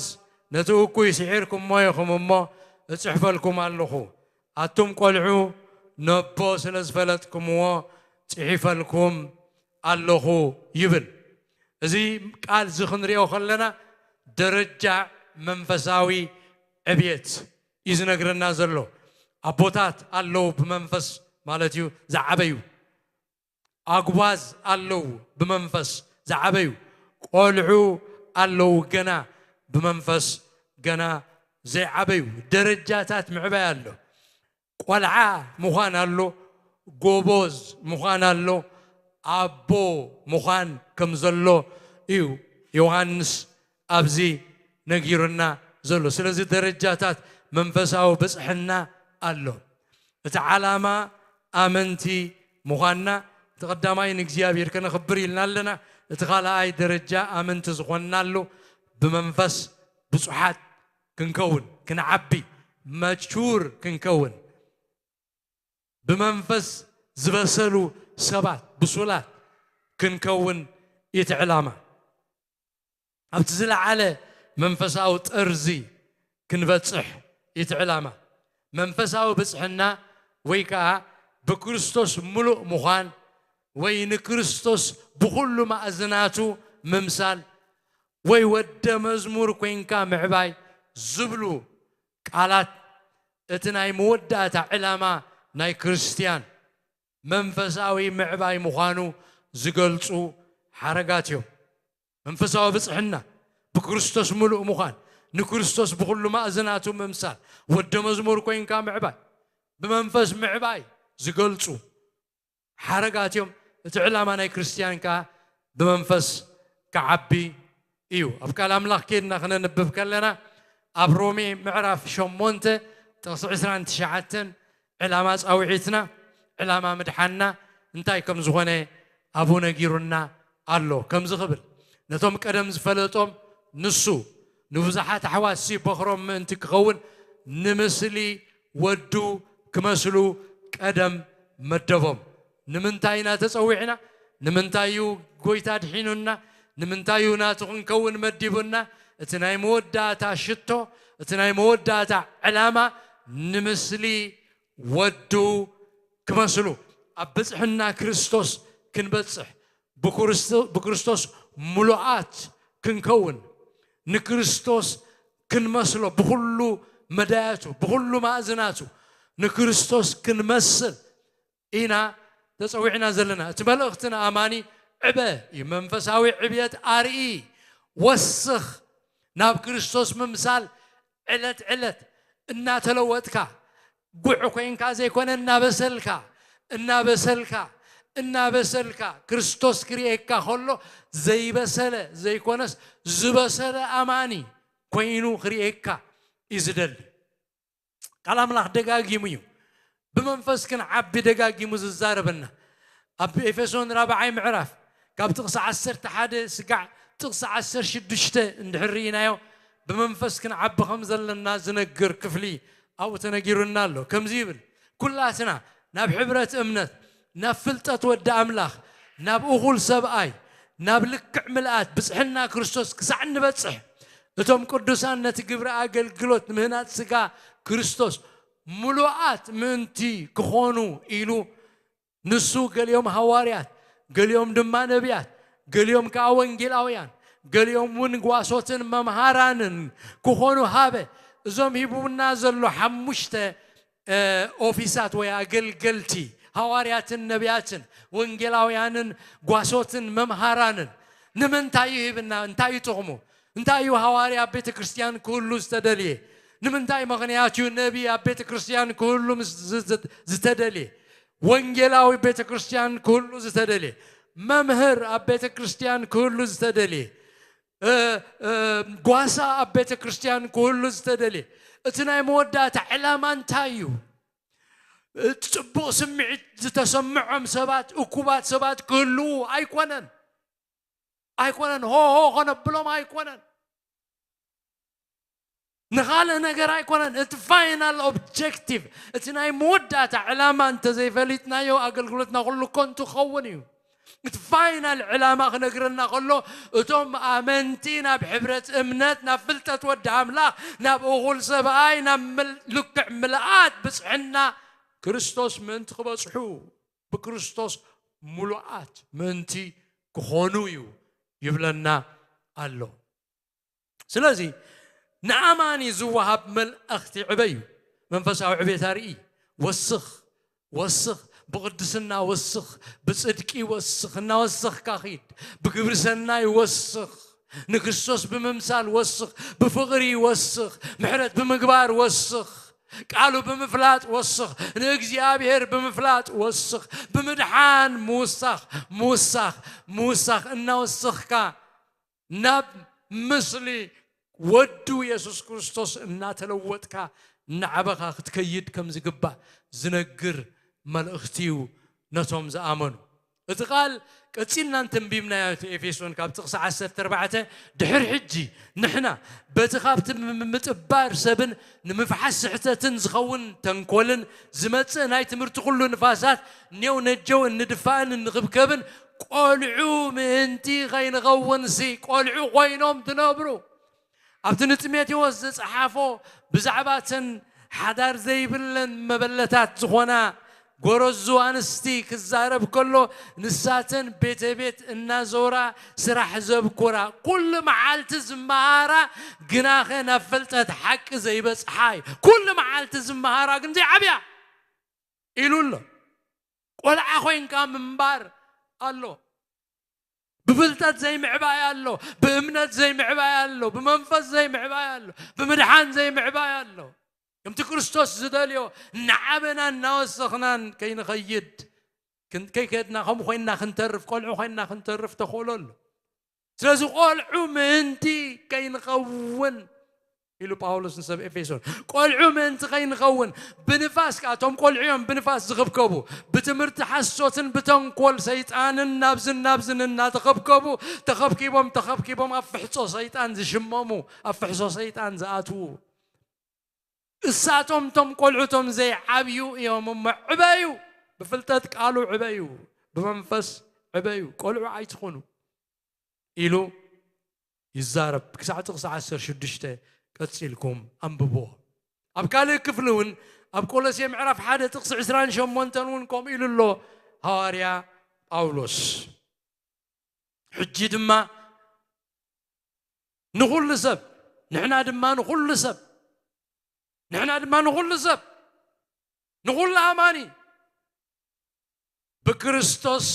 ነቲ እኩይ ስዒርኩምዎ ኢኹም እሞ እጽሕፈልኩም ኣለኹ። ኣቱም ቆልዑ ነቦ ስለ ዝፈለጥኩምዎ ጽሒፈልኩም ኣለኹ ይብል። እዚ ቃል እዚ ክንሪኦ ከለና ደረጃ መንፈሳዊ ዕብየት እዩ ዝነግረና ዘሎ። ኣቦታት ኣለዉ ብመንፈስ ማለት እዩ ዝዓበዩ። ኣጉባዝ ኣለዉ ብመንፈስ ዝዓበዩ። ቆልዑ ኣለዉ ገና ብመንፈስ ገና ዘይዓበዩ። ደረጃታት ምዕባይ ኣሎ። ቆልዓ ምዃን ኣሎ፣ ጎቦዝ ምዃን ኣሎ፣ ኣቦ ምዃን ከም ዘሎ እዩ ዮሃንስ ኣብዚ ነጊሩና ዘሎ። ስለዚ ደረጃታት መንፈሳዊ ብጽሕና ኣሎ። እቲ ዓላማ ኣመንቲ ምዃንና፣ እቲ ቀዳማይ ንእግዚኣብሔር ከነኽብር ኢልና ኣለና። እቲ ካልኣይ ደረጃ ኣመንቲ ዝኾንናሉ ብመንፈስ ብጹሓት ክንከውን፣ ክንዓቢ፣ መቹር ክንከውን፣ ብመንፈስ ዝበሰሉ ሰባት፣ ብሱላት ክንከውን እቲ ዕላማ። ኣብቲ ዝለዓለ መንፈሳዊ ጠርዚ ክንበጽሕ እቲ ዕላማ። መንፈሳዊ ብጽሕና ወይ ከኣ ብክርስቶስ ምሉእ ምዃን ወይ ንክርስቶስ ብኹሉ ማእዝናቱ ምምሳል ወይ ወደ መዝሙር ኮይንካ ምዕባይ ዝብሉ ቃላት እቲ ናይ መወዳእታ ዕላማ ናይ ክርስትያን መንፈሳዊ ምዕባይ ምዃኑ ዝገልጹ ሓረጋት እዮም። መንፈሳዊ ብጽሕና፣ ብክርስቶስ ምሉእ ምዃን፣ ንክርስቶስ ብኹሉ ማእዝናቱ ምምሳል፣ ወደ መዝሙር ኮይንካ ምዕባይ፣ ብመንፈስ ምዕባይ ዝገልጹ ሓረጋት እዮም። እቲ ዕላማ ናይ ክርስትያን ከኣ ብመንፈስ ክዓቢ እዩ። ኣብ ቃል ኣምላኽ ኬድና ክነንብብ ከለና ኣብ ሮሜ ምዕራፍ ሸሞንተ ጥቕሲ ዕስራን ትሽዓተን ዕላማ ጻውዒትና፣ ዕላማ ምድሓንና እንታይ ከም ዝኾነ ኣብኡ ነጊሩና ኣሎ። ከምዚ ክብል፣ ነቶም ቀደም ዝፈለጦም ንሱ ንብዙሓት ኣሕዋትሲ በኽሮም ምእንቲ ክኸውን ንምስሊ ወዱ ክመስሉ ቀደም መደቦም። ንምንታይ ኢና ተጸዊዕና? ንምንታይ እዩ ጎይታ ድሒኑና? ንምንታይ እዩ ናቱ ክንከውን መዲቡና? እቲ ናይ መወዳእታ ሽቶ፣ እቲ ናይ መወዳእታ ዕላማ ንምስሊ ወዱ ክመስሉ፣ ኣብ ብጽሕና ክርስቶስ ክንበጽሕ፣ ብክርስቶ-፣ ብክርስቶስ ምሉኣት ክንከውን፣ ንክርስቶስ ክንመስሎ ብኹሉ መዳያቱ፣ ብኹሉ ማእዝናቱ ንክርስቶስ ክንመስል ኢና ተጸዊዕና ዘለና። እቲ መልእኽቲ ንኣማኒ ዕበ እዩ። መንፈሳዊ ዕብየት ኣርኢ፣ ወስኽ፣ ናብ ክርስቶስ ምምሳል ዕለት ዕለት እናተለወጥካ፣ ጉዕ ኮይንካ ዘይኮነ እናበሰልካ፣ እናበሰልካ፣ እናበሰልካ፣ ክርስቶስ ክርእየካ ከሎ ዘይበሰለ ዘይኮነስ ዝበሰለ ኣማኒ ኮይኑ ክርእየካ እዩ ዝደሊ። ቃል ኣምላኽ ደጋጊሙ እዩ። ብመንፈስ ክንዓቢ ደጋጊሙ ዝዛረበና። ኣብ ኤፌሶን ራብዓይ ምዕራፍ ካብ ጥቕሲ ዓሰርተ ሓደ ስጋዕ ጥቕሲ ዓሰርተ ሽዱሽተ እንድሕር ርኢናዮ፣ ብመንፈስ ክንዓቢ ከም ዘለና ዝነግር ክፍሊ ኣብኡ ተነጊሩና ኣሎ። ከምዚ ይብል፣ ኩላትና ናብ ሕብረት እምነት፣ ናብ ፍልጠት ወዲ ኣምላኽ፣ ናብ እኹል ሰብኣይ፣ ናብ ልክዕ ምልኣት ብጽሕና ክርስቶስ ክሳዕ እንበጽሕ፣ እቶም ቅዱሳን ነቲ ግብሪ ኣገልግሎት ንምህናጽ ስጋ ክርስቶስ ምሉኣት ምእንቲ ክኾኑ ኢሉ፣ ንሱ ገሊኦም ሃዋርያት፣ ገሊኦም ድማ ነቢያት፣ ገሊኦም ከኣ ወንጌላውያን፣ ገሊኦም እውን ጓሶትን መምሃራንን ክኾኑ ሃበ። እዞም ሂቡና ዘሎ ሓሙሽተ፣ እ፣ ኦፊሳት ወይ ኣገልገልቲ፣ ሃዋርያትን ነቢያትን ወንጌላውያንን ጓሶትን መምሃራንን ንምንታይ እዩ ሂብና? እንታይ እዩ ጥቕሙ? እንታይ እዩ ሃዋርያ ኣብ ቤተ ክርስቲያን ክህሉ ዝተደልየ? ንምንታይ ምኽንያት እዩ ነቢ ኣብ ቤተ ክርስቲያን ክህሉ ምስ ዝ-፣ ዝ-፣ ዝተደልየ? ወንጌላዊ ቤተ ክርስቲያን ክህሉ ዝተደልየ? መምህር ኣብ ቤተ ክርስቲያን ክህሉ ዝተደልየ? እ፣ እ፣ ጓሳ ኣብ ቤተ ክርስቲያን ክህሉ ዝተደልየ? እቲ ናይ መወዳእታ ዕላማ እንታይ እዩ? ጽቡቕ ስምዒት ዝተሰምዖም ሰባት፣ እኩባት ሰባት ክህልዉ ኣይኮነን። ኣይኮነን፣ ሆ ሆ ኸነብሎም ኣይኮነን። ንኻልእ ነገር ኣይኮነን። እቲ ፋይናል ኦብጀክቲቭ፣ እቲ ናይ መወዳእታ ዕላማ እንተዘይፈሊጥናዮ፣ ኣገልግሎትና ኩሉ ከንቱ ክኸውን እዩ። እቲ ፋይናል ዕላማ ክነግረና ከሎ፣ እቶም ኣመንቲ ናብ ሕብረት እምነት፣ ናብ ፍልጠት ወዲ ኣምላኽ፣ ናብ እኹል ሰብኣይ፣ ናብ ምል-፣ ልክዕ ምልኣት ብጽሕና ክርስቶስ ምእንቲ ክበጽሑ፣ ብክርስቶስ ምሉኣት ምእንቲ ክኾኑ እዩ ይብለና ኣሎ። ስለዚ ንኣማኒ ዝወሃብ መልእኽቲ ዕበ እዩ። መንፈሳዊ ዕቤት ኣርኢ። ወስኽ፣ ወስኽ፣ ብቕድስና ወስኽ፣ ብጽድቂ ወስኽ፣ እናወሰኽካ ኺድ። ብግብሪ ሰናይ ወስኽ፣ ንክርስቶስ ብምምሳል ወስኽ፣ ብፍቕሪ ወስኽ፣ ምሕረት ብምግባር ወስኽ፣ ቃሉ ብምፍላጥ ወስኽ፣ ንእግዚኣብሔር ብምፍላጥ ወስኽ፣ ብምድሓን ምውሳኽ፣ ምውሳኽ፣ ምውሳኽ እናወሰኽካ ናብ ምስሊ ወዱ የሱስ ክርስቶስ እናተለወጥካ እናዓበኻ ክትከይድ ከም ዝግባእ ዝነግር መልእኽቲ እዩ ነቶም ዝኣመኑ። እቲ ቃል ቀጺልና እንተንቢብናዮ፣ እቲ ኤፌሶን ካብ ጥቕሲ ዓሰርተ ኣርባዕተ፣ ድሕሪ ሕጂ ንሕና በቲ ካብቲ ም-፣ ም-፣ ምጥባር ሰብን ንምፍሓስ ስሕተትን ዝኸውን ተንኮልን ዝመጽእ ናይ ትምህርቲ ኩሉ ንፋሳት ኔው ነጀው እንድፋእን እንኽብከብን ቆልዑ ምእንቲ ኸይንኸውንሲ፣ ቆልዑ ኮይኖም ትነብሩ። ኣብቲ ንጢሞቴዎስ ዝጸሓፎ ብዛዕባ እተን ሓዳር ዘይብለን መበለታት ዝኾና ጎረዙ ኣንስቲ ክዛረብ ከሎ፣ ንሳተን ቤተ ቤት እናዞራ ስራሕ ዘብኩራ፣ ኩሉ መዓልቲ ዝመሃራ፣ ግናኸ ናብ ፍልጠት ሓቂ ዘይበጽሓ እዩ። ኩሉ መዓልቲ ዝመሃራ ግን ዘይዓብያ ኢሉ ኣሎ። ቆልዓ ኮይንካ ምንባር ኣሎ። ብፍልጠት ዘይምዕባይ ኣሎ፣ ብእምነት ዘይምዕባይ ኣሎ፣ ብመንፈስ ዘይምዕባይ ኣሎ፣ ብምድሓን ዘይምዕባይ ኣሎ። ከምቲ ክርስቶስ ዝደልዮ እናዓበና እናወሰኽናን ከይንኸይድ፣ ክን-፣ ከይከድና ከምኡ ኮይንና ክንተርፍ፣ ቆልዑ ኮይንና ክንተርፍ ተኽእሎ ኣሎ። ስለዚ ቆልዑ ምእንቲ ከይንኸውን ኢሉ ጳውሎስ ንሰብ ኤፌሶን፣ ቆልዑ ምእንቲ ከይንኸውን፣ ብንፋስ ከኣ፣ እቶም ቆልዑ እዮም ብንፋስ ዝኽብከቡ፣ ብትምህርቲ ሓሶትን ብተንኮል ሰይጣንን ናብዝን ናብዝን እናተኸብከቡ፣ ተኸብኪቦም፣ ተኸብኪቦም ኣብ ፍሕጾ ሰይጣን ዝሽመሙ፣ ኣብ ፍሕሶ ሰይጣን ዝኣትዉ። እሳቶም እቶም ቆልዑ እቶም ዘይዓብዩ እዮም እሞ ዕበዩ፣ ብፍልጠት ቃሉ ዕበዩ፣ ብመንፈስ ዕበዩ፣ ቆልዑ ኣይትኹኑ ኢሉ ይዛረብ። ክሳዕ ጥቕሲ ዓሰርተ ሽዱሽተ ቀጺልኩም ኣንብብዎ። ኣብ ካልእ ክፍሊ እውን ኣብ ቆሎሴ ምዕራፍ ሓደ ጥቕሲ ዕስራን ሸሞንተን እውን ከምኡ ኢሉ ኣሎ ሃዋርያ ጳውሎስ። ሕጂ ድማ ንኹሉ ሰብ፣ ንሕና ድማ ንኹሉ ሰብ፣ ንሕና ድማ ንኹሉ ሰብ፣ ንኹሉ ኣማኒ ብክርስቶስ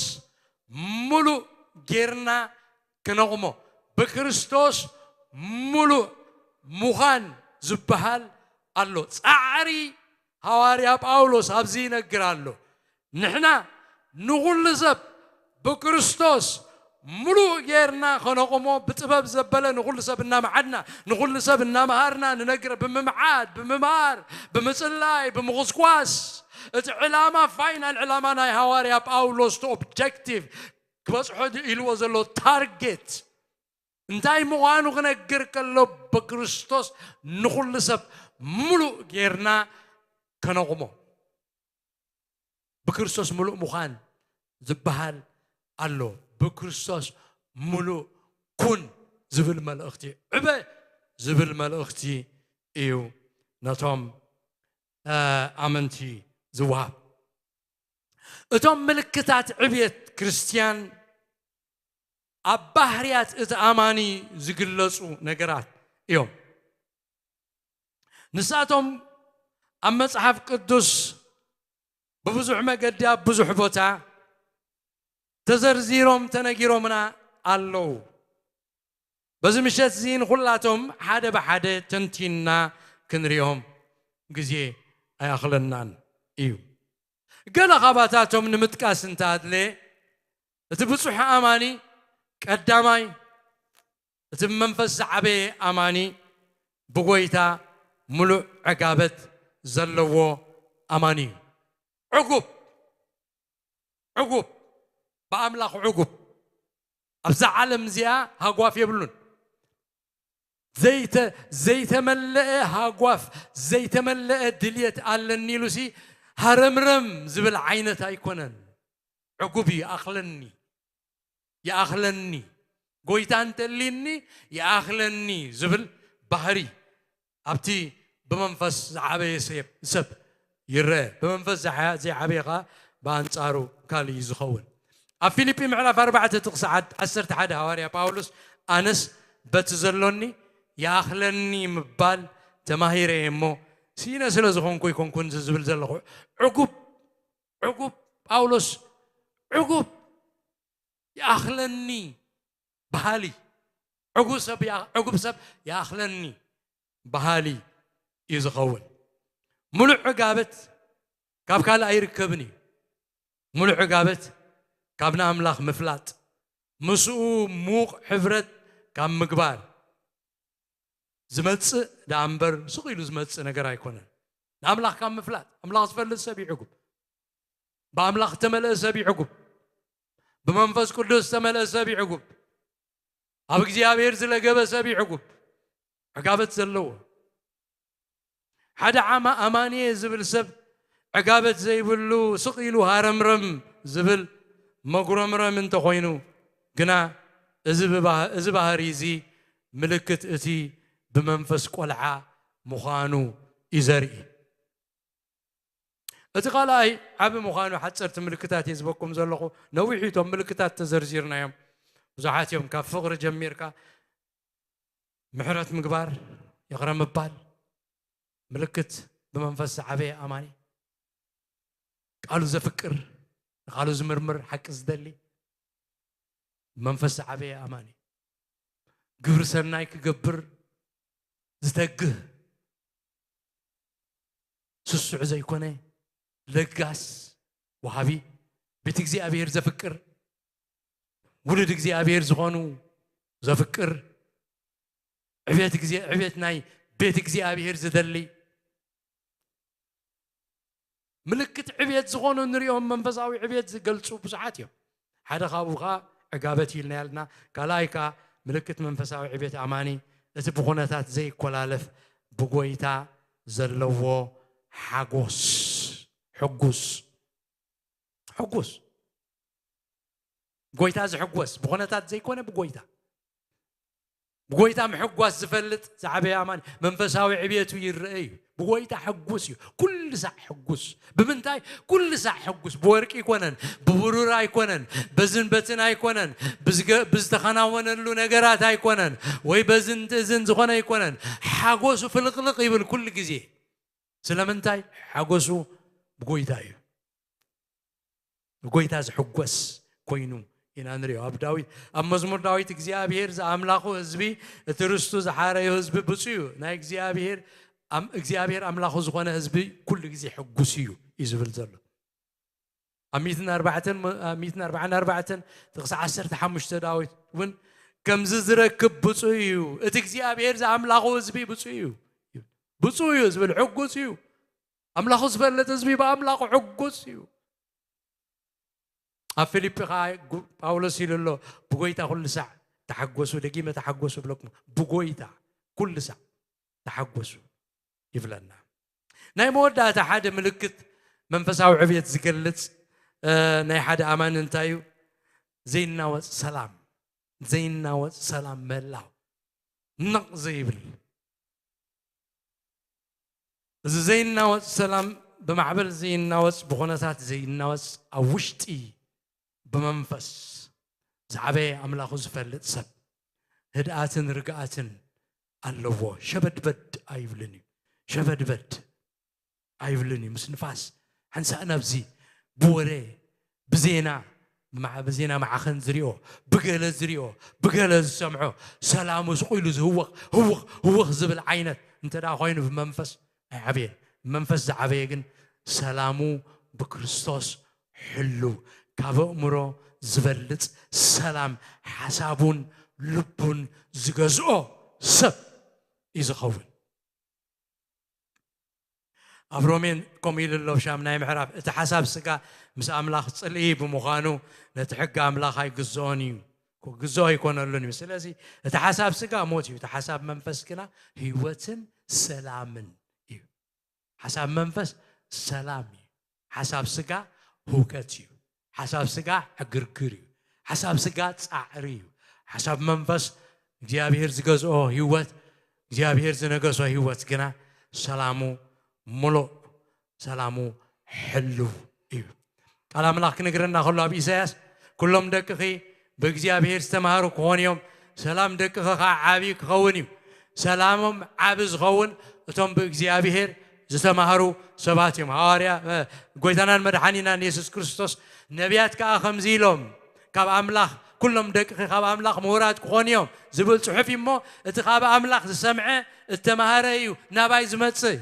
ምሉእ ጌርና ክነቑሞ። ብክርስቶስ ምሉእ ምዃን ዝበሃል ኣሎ። ጻዕሪ ሃዋርያ ጳውሎስ ኣብዚ ይነግር ኣሎ። ንሕና ንኹሉ ሰብ ብክርስቶስ ምሉእ ጌርና ከነቑሞ፣ ብጥበብ ዘበለ ንኹሉ ሰብ እናመዓድና፣ ንኹሉ ሰብ እናመሃርና ንነግር፣ ብምምዓድ፣ ብምምሃር፣ ብምጽላይ፣ ብምኹስኳስ፣ እቲ ዕላማ፣ ፋይናል ዕላማ ናይ ሃዋርያ ጳውሎስ፣ እቲ ኦብጀክቲቭ ክበጽሖ ኢልዎ ዘሎ ታርጌት እንታይ ምዃኑ ክነግር ከሎ፣ ብክርስቶስ ንኹሉ ሰብ ምሉእ ጌርና ከነቑሞ። ብክርስቶስ ምሉእ ምዃን ዝበሃል ኣሎ። ብክርስቶስ ምሉእ ኩን ዝብል መልእኽቲ፣ ዕበ ዝብል መልእኽቲ እዩ ነቶም፣ እ፣ ኣመንቲ ዝወሃብ። እቶም ምልክታት ዕብየት ክርስትያን ኣብ ባህርያት እቲ ኣማኒ ዝግለጹ ነገራት እዮም። ንሳቶም ኣብ መጽሓፍ ቅዱስ ብብዙሕ መገዲ ኣብ ብዙሕ ቦታ ተዘርዚሮም ተነጊሮምና ኣለዉ። በዚ ምሸት እዚ ንኹላቶም ሓደ ብሓደ ተንቲንና ክንሪኦም ግዜ ኣይኣኽለናን እዩ። ገለ ካባታቶም ንምጥቃስ እንተኣድለ፣ እቲ ብጹሕ ኣማኒ ቀዳማይ፣ እቲ ብመንፈስ ዝዓበየ ኣማኒ ብጎይታ ምሉእ ዕጋበት ዘለዎ ኣማኒ እዩ። ዕጉብ ዕጉብ ብኣምላኽ ዕጉብ ኣብዛ ዓለም እዚኣ ሃጓፍ የብሉን። ዘይተ ዘይተመለአ ሃጓፍ ዘይተመለአ ድልየት ኣለኒ ኢሉሲ ሃረምረም ዝብል ዓይነት ኣይኮነን። ዕጉብ እዩ። ይኣኽለኒ ይኣኽለኒ፣ ጎይታ እንተልይኒ ይኣኽለኒ ዝብል ባህሪ ኣብቲ ብመንፈስ ዝዓበየ ሰብ ይረአ። ብመንፈስ ዘይዓበየ ኸዓ ብኣንጻሩ ካልእ እዩ ዝኸውን። ኣብ ፊልጲ ምዕራፍ ኣርባዕተ ጥቕሲ ዓሰርተ ሓደ ሃዋርያ ጳውሎስ ኣነስ በቲ ዘሎኒ ይኣኽለኒ ምባል ተማሂረ እየ እሞ ስኢነ ስለ ዝኾንኩ ኣይኮንኩን ዝብል ዘለኹ። ዕጉብ ዕጉብ ጳውሎስ ዕጉብ ይኣኽለኒ በሃሊ ዕጉብ ሰብ ይኣ- ዕጉብ ሰብ ይኣኽለኒ በሃሊ እዩ ዝኸውን። ሙሉእ ዕጋበት ካብ ካልእ ኣይርከብን እዩ። ሙሉእ ዕጋበት ካብ ንኣምላኽ ምፍላጥ ምስኡ ምዉቕ ሕብረት ካብ ምግባር ዝመጽእ ደኣ እምበር ስቕ ኢሉ ዝመጽእ ነገር ኣይኮነን። ንኣምላኽ ካብ ምፍላጥ ኣምላኽ ዝፈልጥ ሰብ ይዕጉብ። ብኣምላኽ ዝተመልአ ሰብ ይዕጉብ። ብመንፈስ ቅዱስ ዝተመልአ ሰብ ይዕጉብ። ኣብ እግዚኣብሔር ዝለገበ ሰብ ይዕጉብ። ዕጋበት ዘለዎ ሓደ ዓማ ኣማንየ ዝብል ሰብ ዕጋበት ዘይብሉ ስቕ ኢሉ ሃረምረም ዝብል መጉረምረም እንተኾይኑ ግና እዚ ብባህ- እዚ ባህሪ እዚ ምልክት እቲ ብመንፈስ ቆልዓ ምዃኑ እዩ ዘርኢ። እቲ ካልኣይ ዓቢ ምዃኑ ሓፀርቲ ምልክታት እየ ዝበኩም ዘለኹ። ነዊሕ እቶም ምልክታት ተዘርዚርናዮም። ብዙሓት እዮም። ካብ ፍቕሪ ጀሚርካ ምሕረት ምግባር፣ ይቕረ ምባል፣ ምልክት ብመንፈስ ዝዓበየ ኣማኒ፣ ቃሉ ዘፍቅር፣ ንቃሉ ዝምርምር፣ ሓቂ ዝደሊ፣ ብመንፈስ ዝዓበየ ኣማኒ፣ ግብሪ ሰናይ ክገብር ዝተግህ፣ ስሱዕ ዘይኮነ፣ ለጋስ፣ ወሃቢ፣ ቤት እግዚኣብሔር ዘፍቅር፣ ውሉድ እግዚኣብሔር ዝኾኑ ዘፍቅር፣ ዕቤት ግዜ ዕቤት ናይ ቤት እግዚኣብሔር ዝደሊ፣ ምልክት ዕቤት ዝኾኑ ንሪኦም መንፈሳዊ ዕቤት ዝገልጹ ብዙሓት እዮም። ሓደ ካብኡ ከዓ ዕጋበት ኢልና ያልና። ካልኣይ ከዓ ምልክት መንፈሳዊ ዕቤት ኣማኒ እቲ ብኹነታት ዘይኮላለፍ ብጎይታ ዘለዎ ሓጎስ፣ ሕጉስ፣ ሕጉስ፣ ጎይታ ዝሕጎስ፣ ብኹነታት ዘይኮነ ብጎይታ፣ ብጎይታ ምሕጓስ ዝፈልጥ ዝዓበየ ኣማኒ መንፈሳዊ ዕቤቱ ይረአ እዩ። ብጎይታ ሕጉስ እዩ። ኩሉ ሳዕ ሕጉስ። ብምንታይ? ኩሉ ሳዕ ሕጉስ። ብወርቂ ኣይኮነን፣ ብብሩር ኣይኮነን፣ በዝን በትን ኣይኮነን፣ ብዝገ- ብዝተኸናወነሉ ነገራት ኣይኮነን፣ ወይ በዝን ትእዝን ዝኾነ ኣይኮነን። ሓጎሱ ፍልቕልቕ ይብል ኩሉ ግዜ። ስለምንታይ? ሓጎሱ ብጎይታ እዩ። ብጎይታ ዝሕጎስ ኮይኑ ኢና ንሪኦ። ኣብ ዳዊት ኣብ መዝሙር ዳዊት እግዚኣብሔር ዝኣምላኹ ህዝቢ፣ እቲ ርስቱ ዝሓረዩ ህዝቢ ብፁዕ እዩ። ናይ እግዚኣብሔር ኣም- እግዚኣብሔር ኣምላኹ ዝኾነ ህዝቢ ኩሉ ግዜ ሕጉስ እዩ እዩ ዝብል ዘሎ። ኣብ ሚእትን ኣርባዕተን ኣብ ሚእትን ኣርባዓን ኣርባዕተን ጥቕሲ ዓሰርተ ሓሙሽተ ዳዊት እውን ከምዚ ዝረክብ ብፁዕ እዩ፣ እቲ እግዚኣብሔር ዝኣምላኹ ህዝቢ ብፁዕ እዩ። ብፁዕ እዩ ዝብል ሕጉስ እዩ። ኣምላኹ ዝፈልጥ ህዝቢ ብኣምላኹ ሕጉስ እዩ። ኣብ ፊልጲ ከዓ ጉ- ጳውሎስ ኢሉ ኣሎ፣ ብጎይታ ኩሉ ሳዕ ተሓጎሱ፣ ደጊመ ተሓጎሱ ብለኩም፣ ብጎይታ ኩሉ ሳዕ ተሓጎሱ ይብለና። ናይ መወዳእታ ሓደ ምልክት መንፈሳዊ ዕብየት ዝገልጽ እ፣ ናይ ሓደ ኣማኒ እንታይ እዩ? ዘይናወጽ ሰላም፣ ዘይናወጽ ሰላም ምህላው፣ ነቕ ዘይብል። እዚ ዘይናወጽ ሰላም ብማዕበል ዘይናወጽ፣ ብኹነታት ዘይናወጽ፣ ኣብ ውሽጢ ብመንፈስ ዝዓበየ ኣምላኹ ዝፈልጥ ሰብ ህድኣትን ርግኣትን ኣለዎ። ሸበድበድ ኣይብልን እዩ። ሸበድበድ ኣይብልን እዩ። ምስ ንፋስ ሓንሳእ ናብዚ ብወረ ብዜና ብመዓ- ብዜና ማዕኸን ዝሪኦ ብገለ ዝሪኦ ብገለ ዝሰምዖ ሰላሙ ስቑ ኢሉ ዝህወኽ ህውኽ ህውኽ ዝብል ዓይነት እንተ ደኣ ኮይኑ ብመንፈስ ኣይዓበየን። ብመንፈስ ዝዓበየ ግን ሰላሙ ብክርስቶስ ሕሉው ካብ ኣእምሮ ዝበልጽ ሰላም ሓሳቡን ልቡን ዝገዝኦ ሰብ እዩ ዝኸውን። ኣብ ሮሜን ከምኡ ኢሉ ኣሎ፣ ሻምናይ ምዕራፍ፣ እቲ ሓሳብ ስጋ ምስ ኣምላኽ ጽልኢ ብምዃኑ ነቲ ሕጊ ኣምላኽ ኣይግዝኦን እዩ፣ ክግዝኦ ኣይኮነሉን እዩ። ስለዚ እቲ ሓሳብ ስጋ ሞት እዩ፣ እቲ ሓሳብ መንፈስ ግና ህይወትን ሰላምን እዩ። ሓሳብ መንፈስ ሰላም እዩ። ሓሳብ ስጋ ህውከት እዩ። ሓሳብ ስጋ ዕግርግር እዩ። ሓሳብ ስጋ ጻዕሪ እዩ። ሓሳብ መንፈስ እግዚኣብሔር ዝገዝኦ ህይወት፣ እግዚኣብሔር ዝነገሶ ህይወት ግና ሰላሙ ምሉእ፣ ሰላሙ ሕሉው እዩ። ቃል ኣምላኽ ክነግረና ከሎ ኣብ ኢሳያስ፣ "ኩሎም ደቅኺ ብእግዚኣብሔር ዝተማህሩ ክኾኑ እዮም፣ ሰላም ደቅኺ ኸዓ ዓብዪ ክኸውን እዩ።" ሰላሞም ዓቢ ዝኸውን እቶም ብእግዚኣብሔር ዝተማህሩ ሰባት እዮም። ሃዋርያ፣ እ፣ ጎይታናን መድሓኒናን የሱስ ክርስቶስ፣ ነቢያት ከኣ ከምዚ ኢሎም፣ "ካብ ኣምላኽ፣ ኩሎም ደቅኺ ካብ ኣምላኽ ምሁራት ክኾኑ እዮም" ዝብል ጽሑፍ እዩ እሞ፣ እቲ ካብ ኣምላኽ ዝሰምዐ እተማህረ እዩ ናባይ ዝመጽእ።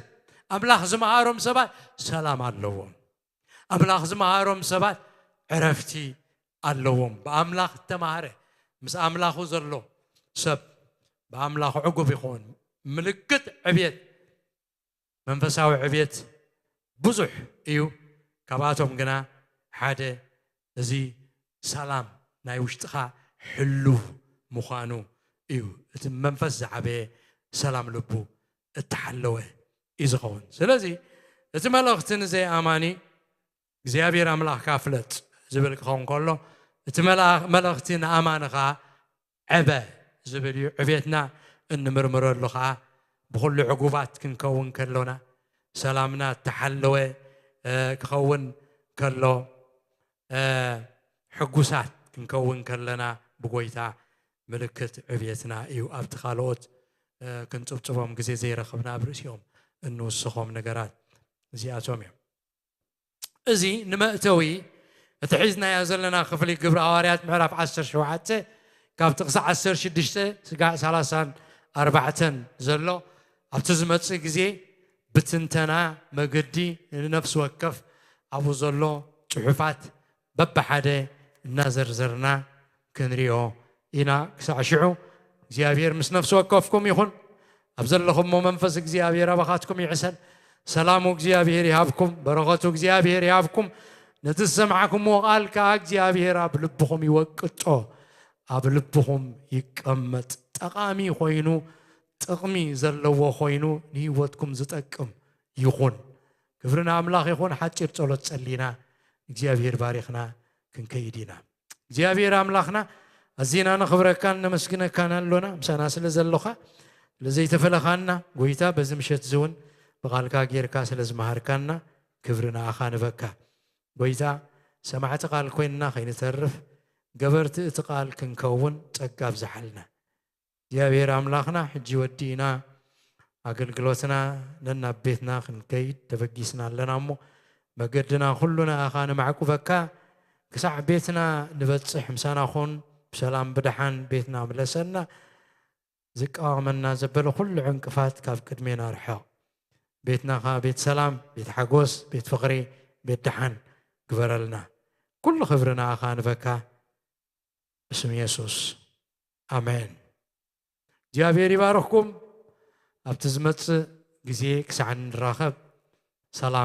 ኣምላኽ ዝመሃሮም ሰባት ሰላም ኣለዎም። ኣምላኽ ዝመሃሮም ሰባት ዕረፍቲ ኣለዎም። ብኣምላኽ እተማህረ፣ ምስ ኣምላኹ ዘሎ ሰብ ብኣምላኹ ዕጉብ ይኸውን። ምልክት ዕብየት፣ መንፈሳዊ ዕብየት ብዙሕ እዩ። ካብኣቶም ግና ሓደ እዚ ሰላም ናይ ውሽጥኻ ሕሉው ምዃኑ እዩ። እቲ መንፈስ ዝዓበየ ሰላም ልቡ እተሓለወ እዩ ዝኸውን። ስለዚ እቲ መልእኽቲ ንዘይኣማኒ እግዚኣብሔር ኣምላኽካ ፍለጥ ዝብል ክኸውን ከሎ፣ እቲ መልኣ-፣ መልእኽቲ ንኣማኒ ኸዓ ዕበ ዝብል እዩ። ዕቤትና እንምርምረሉ ኸዓ ብኹሉ ዕጉባት ክንከውን ከሎና፣ ሰላምና እተሓለወ፣ እ፣ ክኸውን ከሎ፣ እ፣ ሕጉሳት ክንከውን ከለና ብጎይታ ምልክት ዕብየትና እዩ። ኣብቲ ካልኦት፣ እ፣ ክንጽብጽቦም ግዜ ዘይረኽብና ኣብ ርእሲኦም እንውስኾም ነገራት እዚኣቶም እዮም። እዚ ንመእተዊ እቲ ሒዝናዮ ዘለና ክፍሊ ግብሪ ሃዋርያት ምዕራፍ ዓሰርተ ሸውዓተ ካብ ጥቕሲ ዓሰርተ ሽዱሽተ ስጋዕ ሰላሳን ኣርባዕተን ዘሎ ኣብቲ ዝመጽእ ግዜ ብትንተና መገዲ ንነፍሲ ወከፍ ኣብኡ ዘሎ ጽሑፋት በብሓደ እናዘርዘርና ክንሪኦ ኢና። ክሳዕ ሽዑ እግዚኣብሔር ምስ ነፍሲ ወከፍኩም ይኹን። ኣብ ዘለኹሞ መንፈስ እግዚኣብሔር ኣባኻትኩም ይዕሰል። ሰላሙ እግዚኣብሔር ይሃብኩም፣ በረኸቱ እግዚኣብሔር ይሃብኩም። ነቲ ዝሰማዕኩምዎ ቃል ከኣ እግዚኣብሔር ኣብ ልብኹም ይወቅጦ፣ ኣብ ልብኹም ይቀመጥ። ጠቓሚ ኮይኑ፣ ጥቕሚ ዘለዎ ኮይኑ፣ ንህይወትኩም ዝጠቅም ይኹን። ክብሪ ንኣምላኽ ይኹን። ሓጺር ጸሎት ጸሊና እግዚኣብሔር ባሪኽና ክንከይድ ኢና። እግዚኣብሔር ኣምላኽና፣ ኣዚና ነኽብረካን ነመስግነካን ኣሎና፣ ምሳና ስለ ዘሎኻ፣ ስለ ዘይተፈለኻና። ጎይታ፣ በዚ ምሸት እዚ እውን ብቓልካ ጌርካ ስለ ዝመሃርካና፣ ክብሪ ንኣኻ ንበካ። ጎይታ፣ ሰማዕቲ ቃል ኮይንና ከይንተርፍ፣ ገበርቲ እቲ ቃል ክንከውን ጸጋ ኣብዝሓልና። እግዚኣብሔር ኣምላኽና፣ ሕጂ ወዲእና ኣገልግሎትና ነናብ ቤትና ክንከይድ ተበጊስና ኣለና እሞ፣ መገድና ኩሉ ንኣኻ ንማዕቁበካ፣ ክሳዕ ቤትና ንበጽሕ ምሳና ኩን፣ ብሰላም ብደሓን ቤትና ምለሰና። ዝቃወመና ዘበለ ኩሉ ዕንቅፋት ካብ ቅድሜና ርሕቕ። ቤትናኻ ቤት ሰላም፣ ቤት ሓጎስ፣ ቤት ፍቕሪ፣ ቤት ደሓን ግበረልና። ኩሉ ክብሪ ንኣኻ ንበካ። ብስም የሱስ፣ ኣሜን። እግዚኣብሔር ይባርኽኩም። ኣብቲ ዝመጽእ ግዜ ክሳዕ እንራኸብ ሰላም።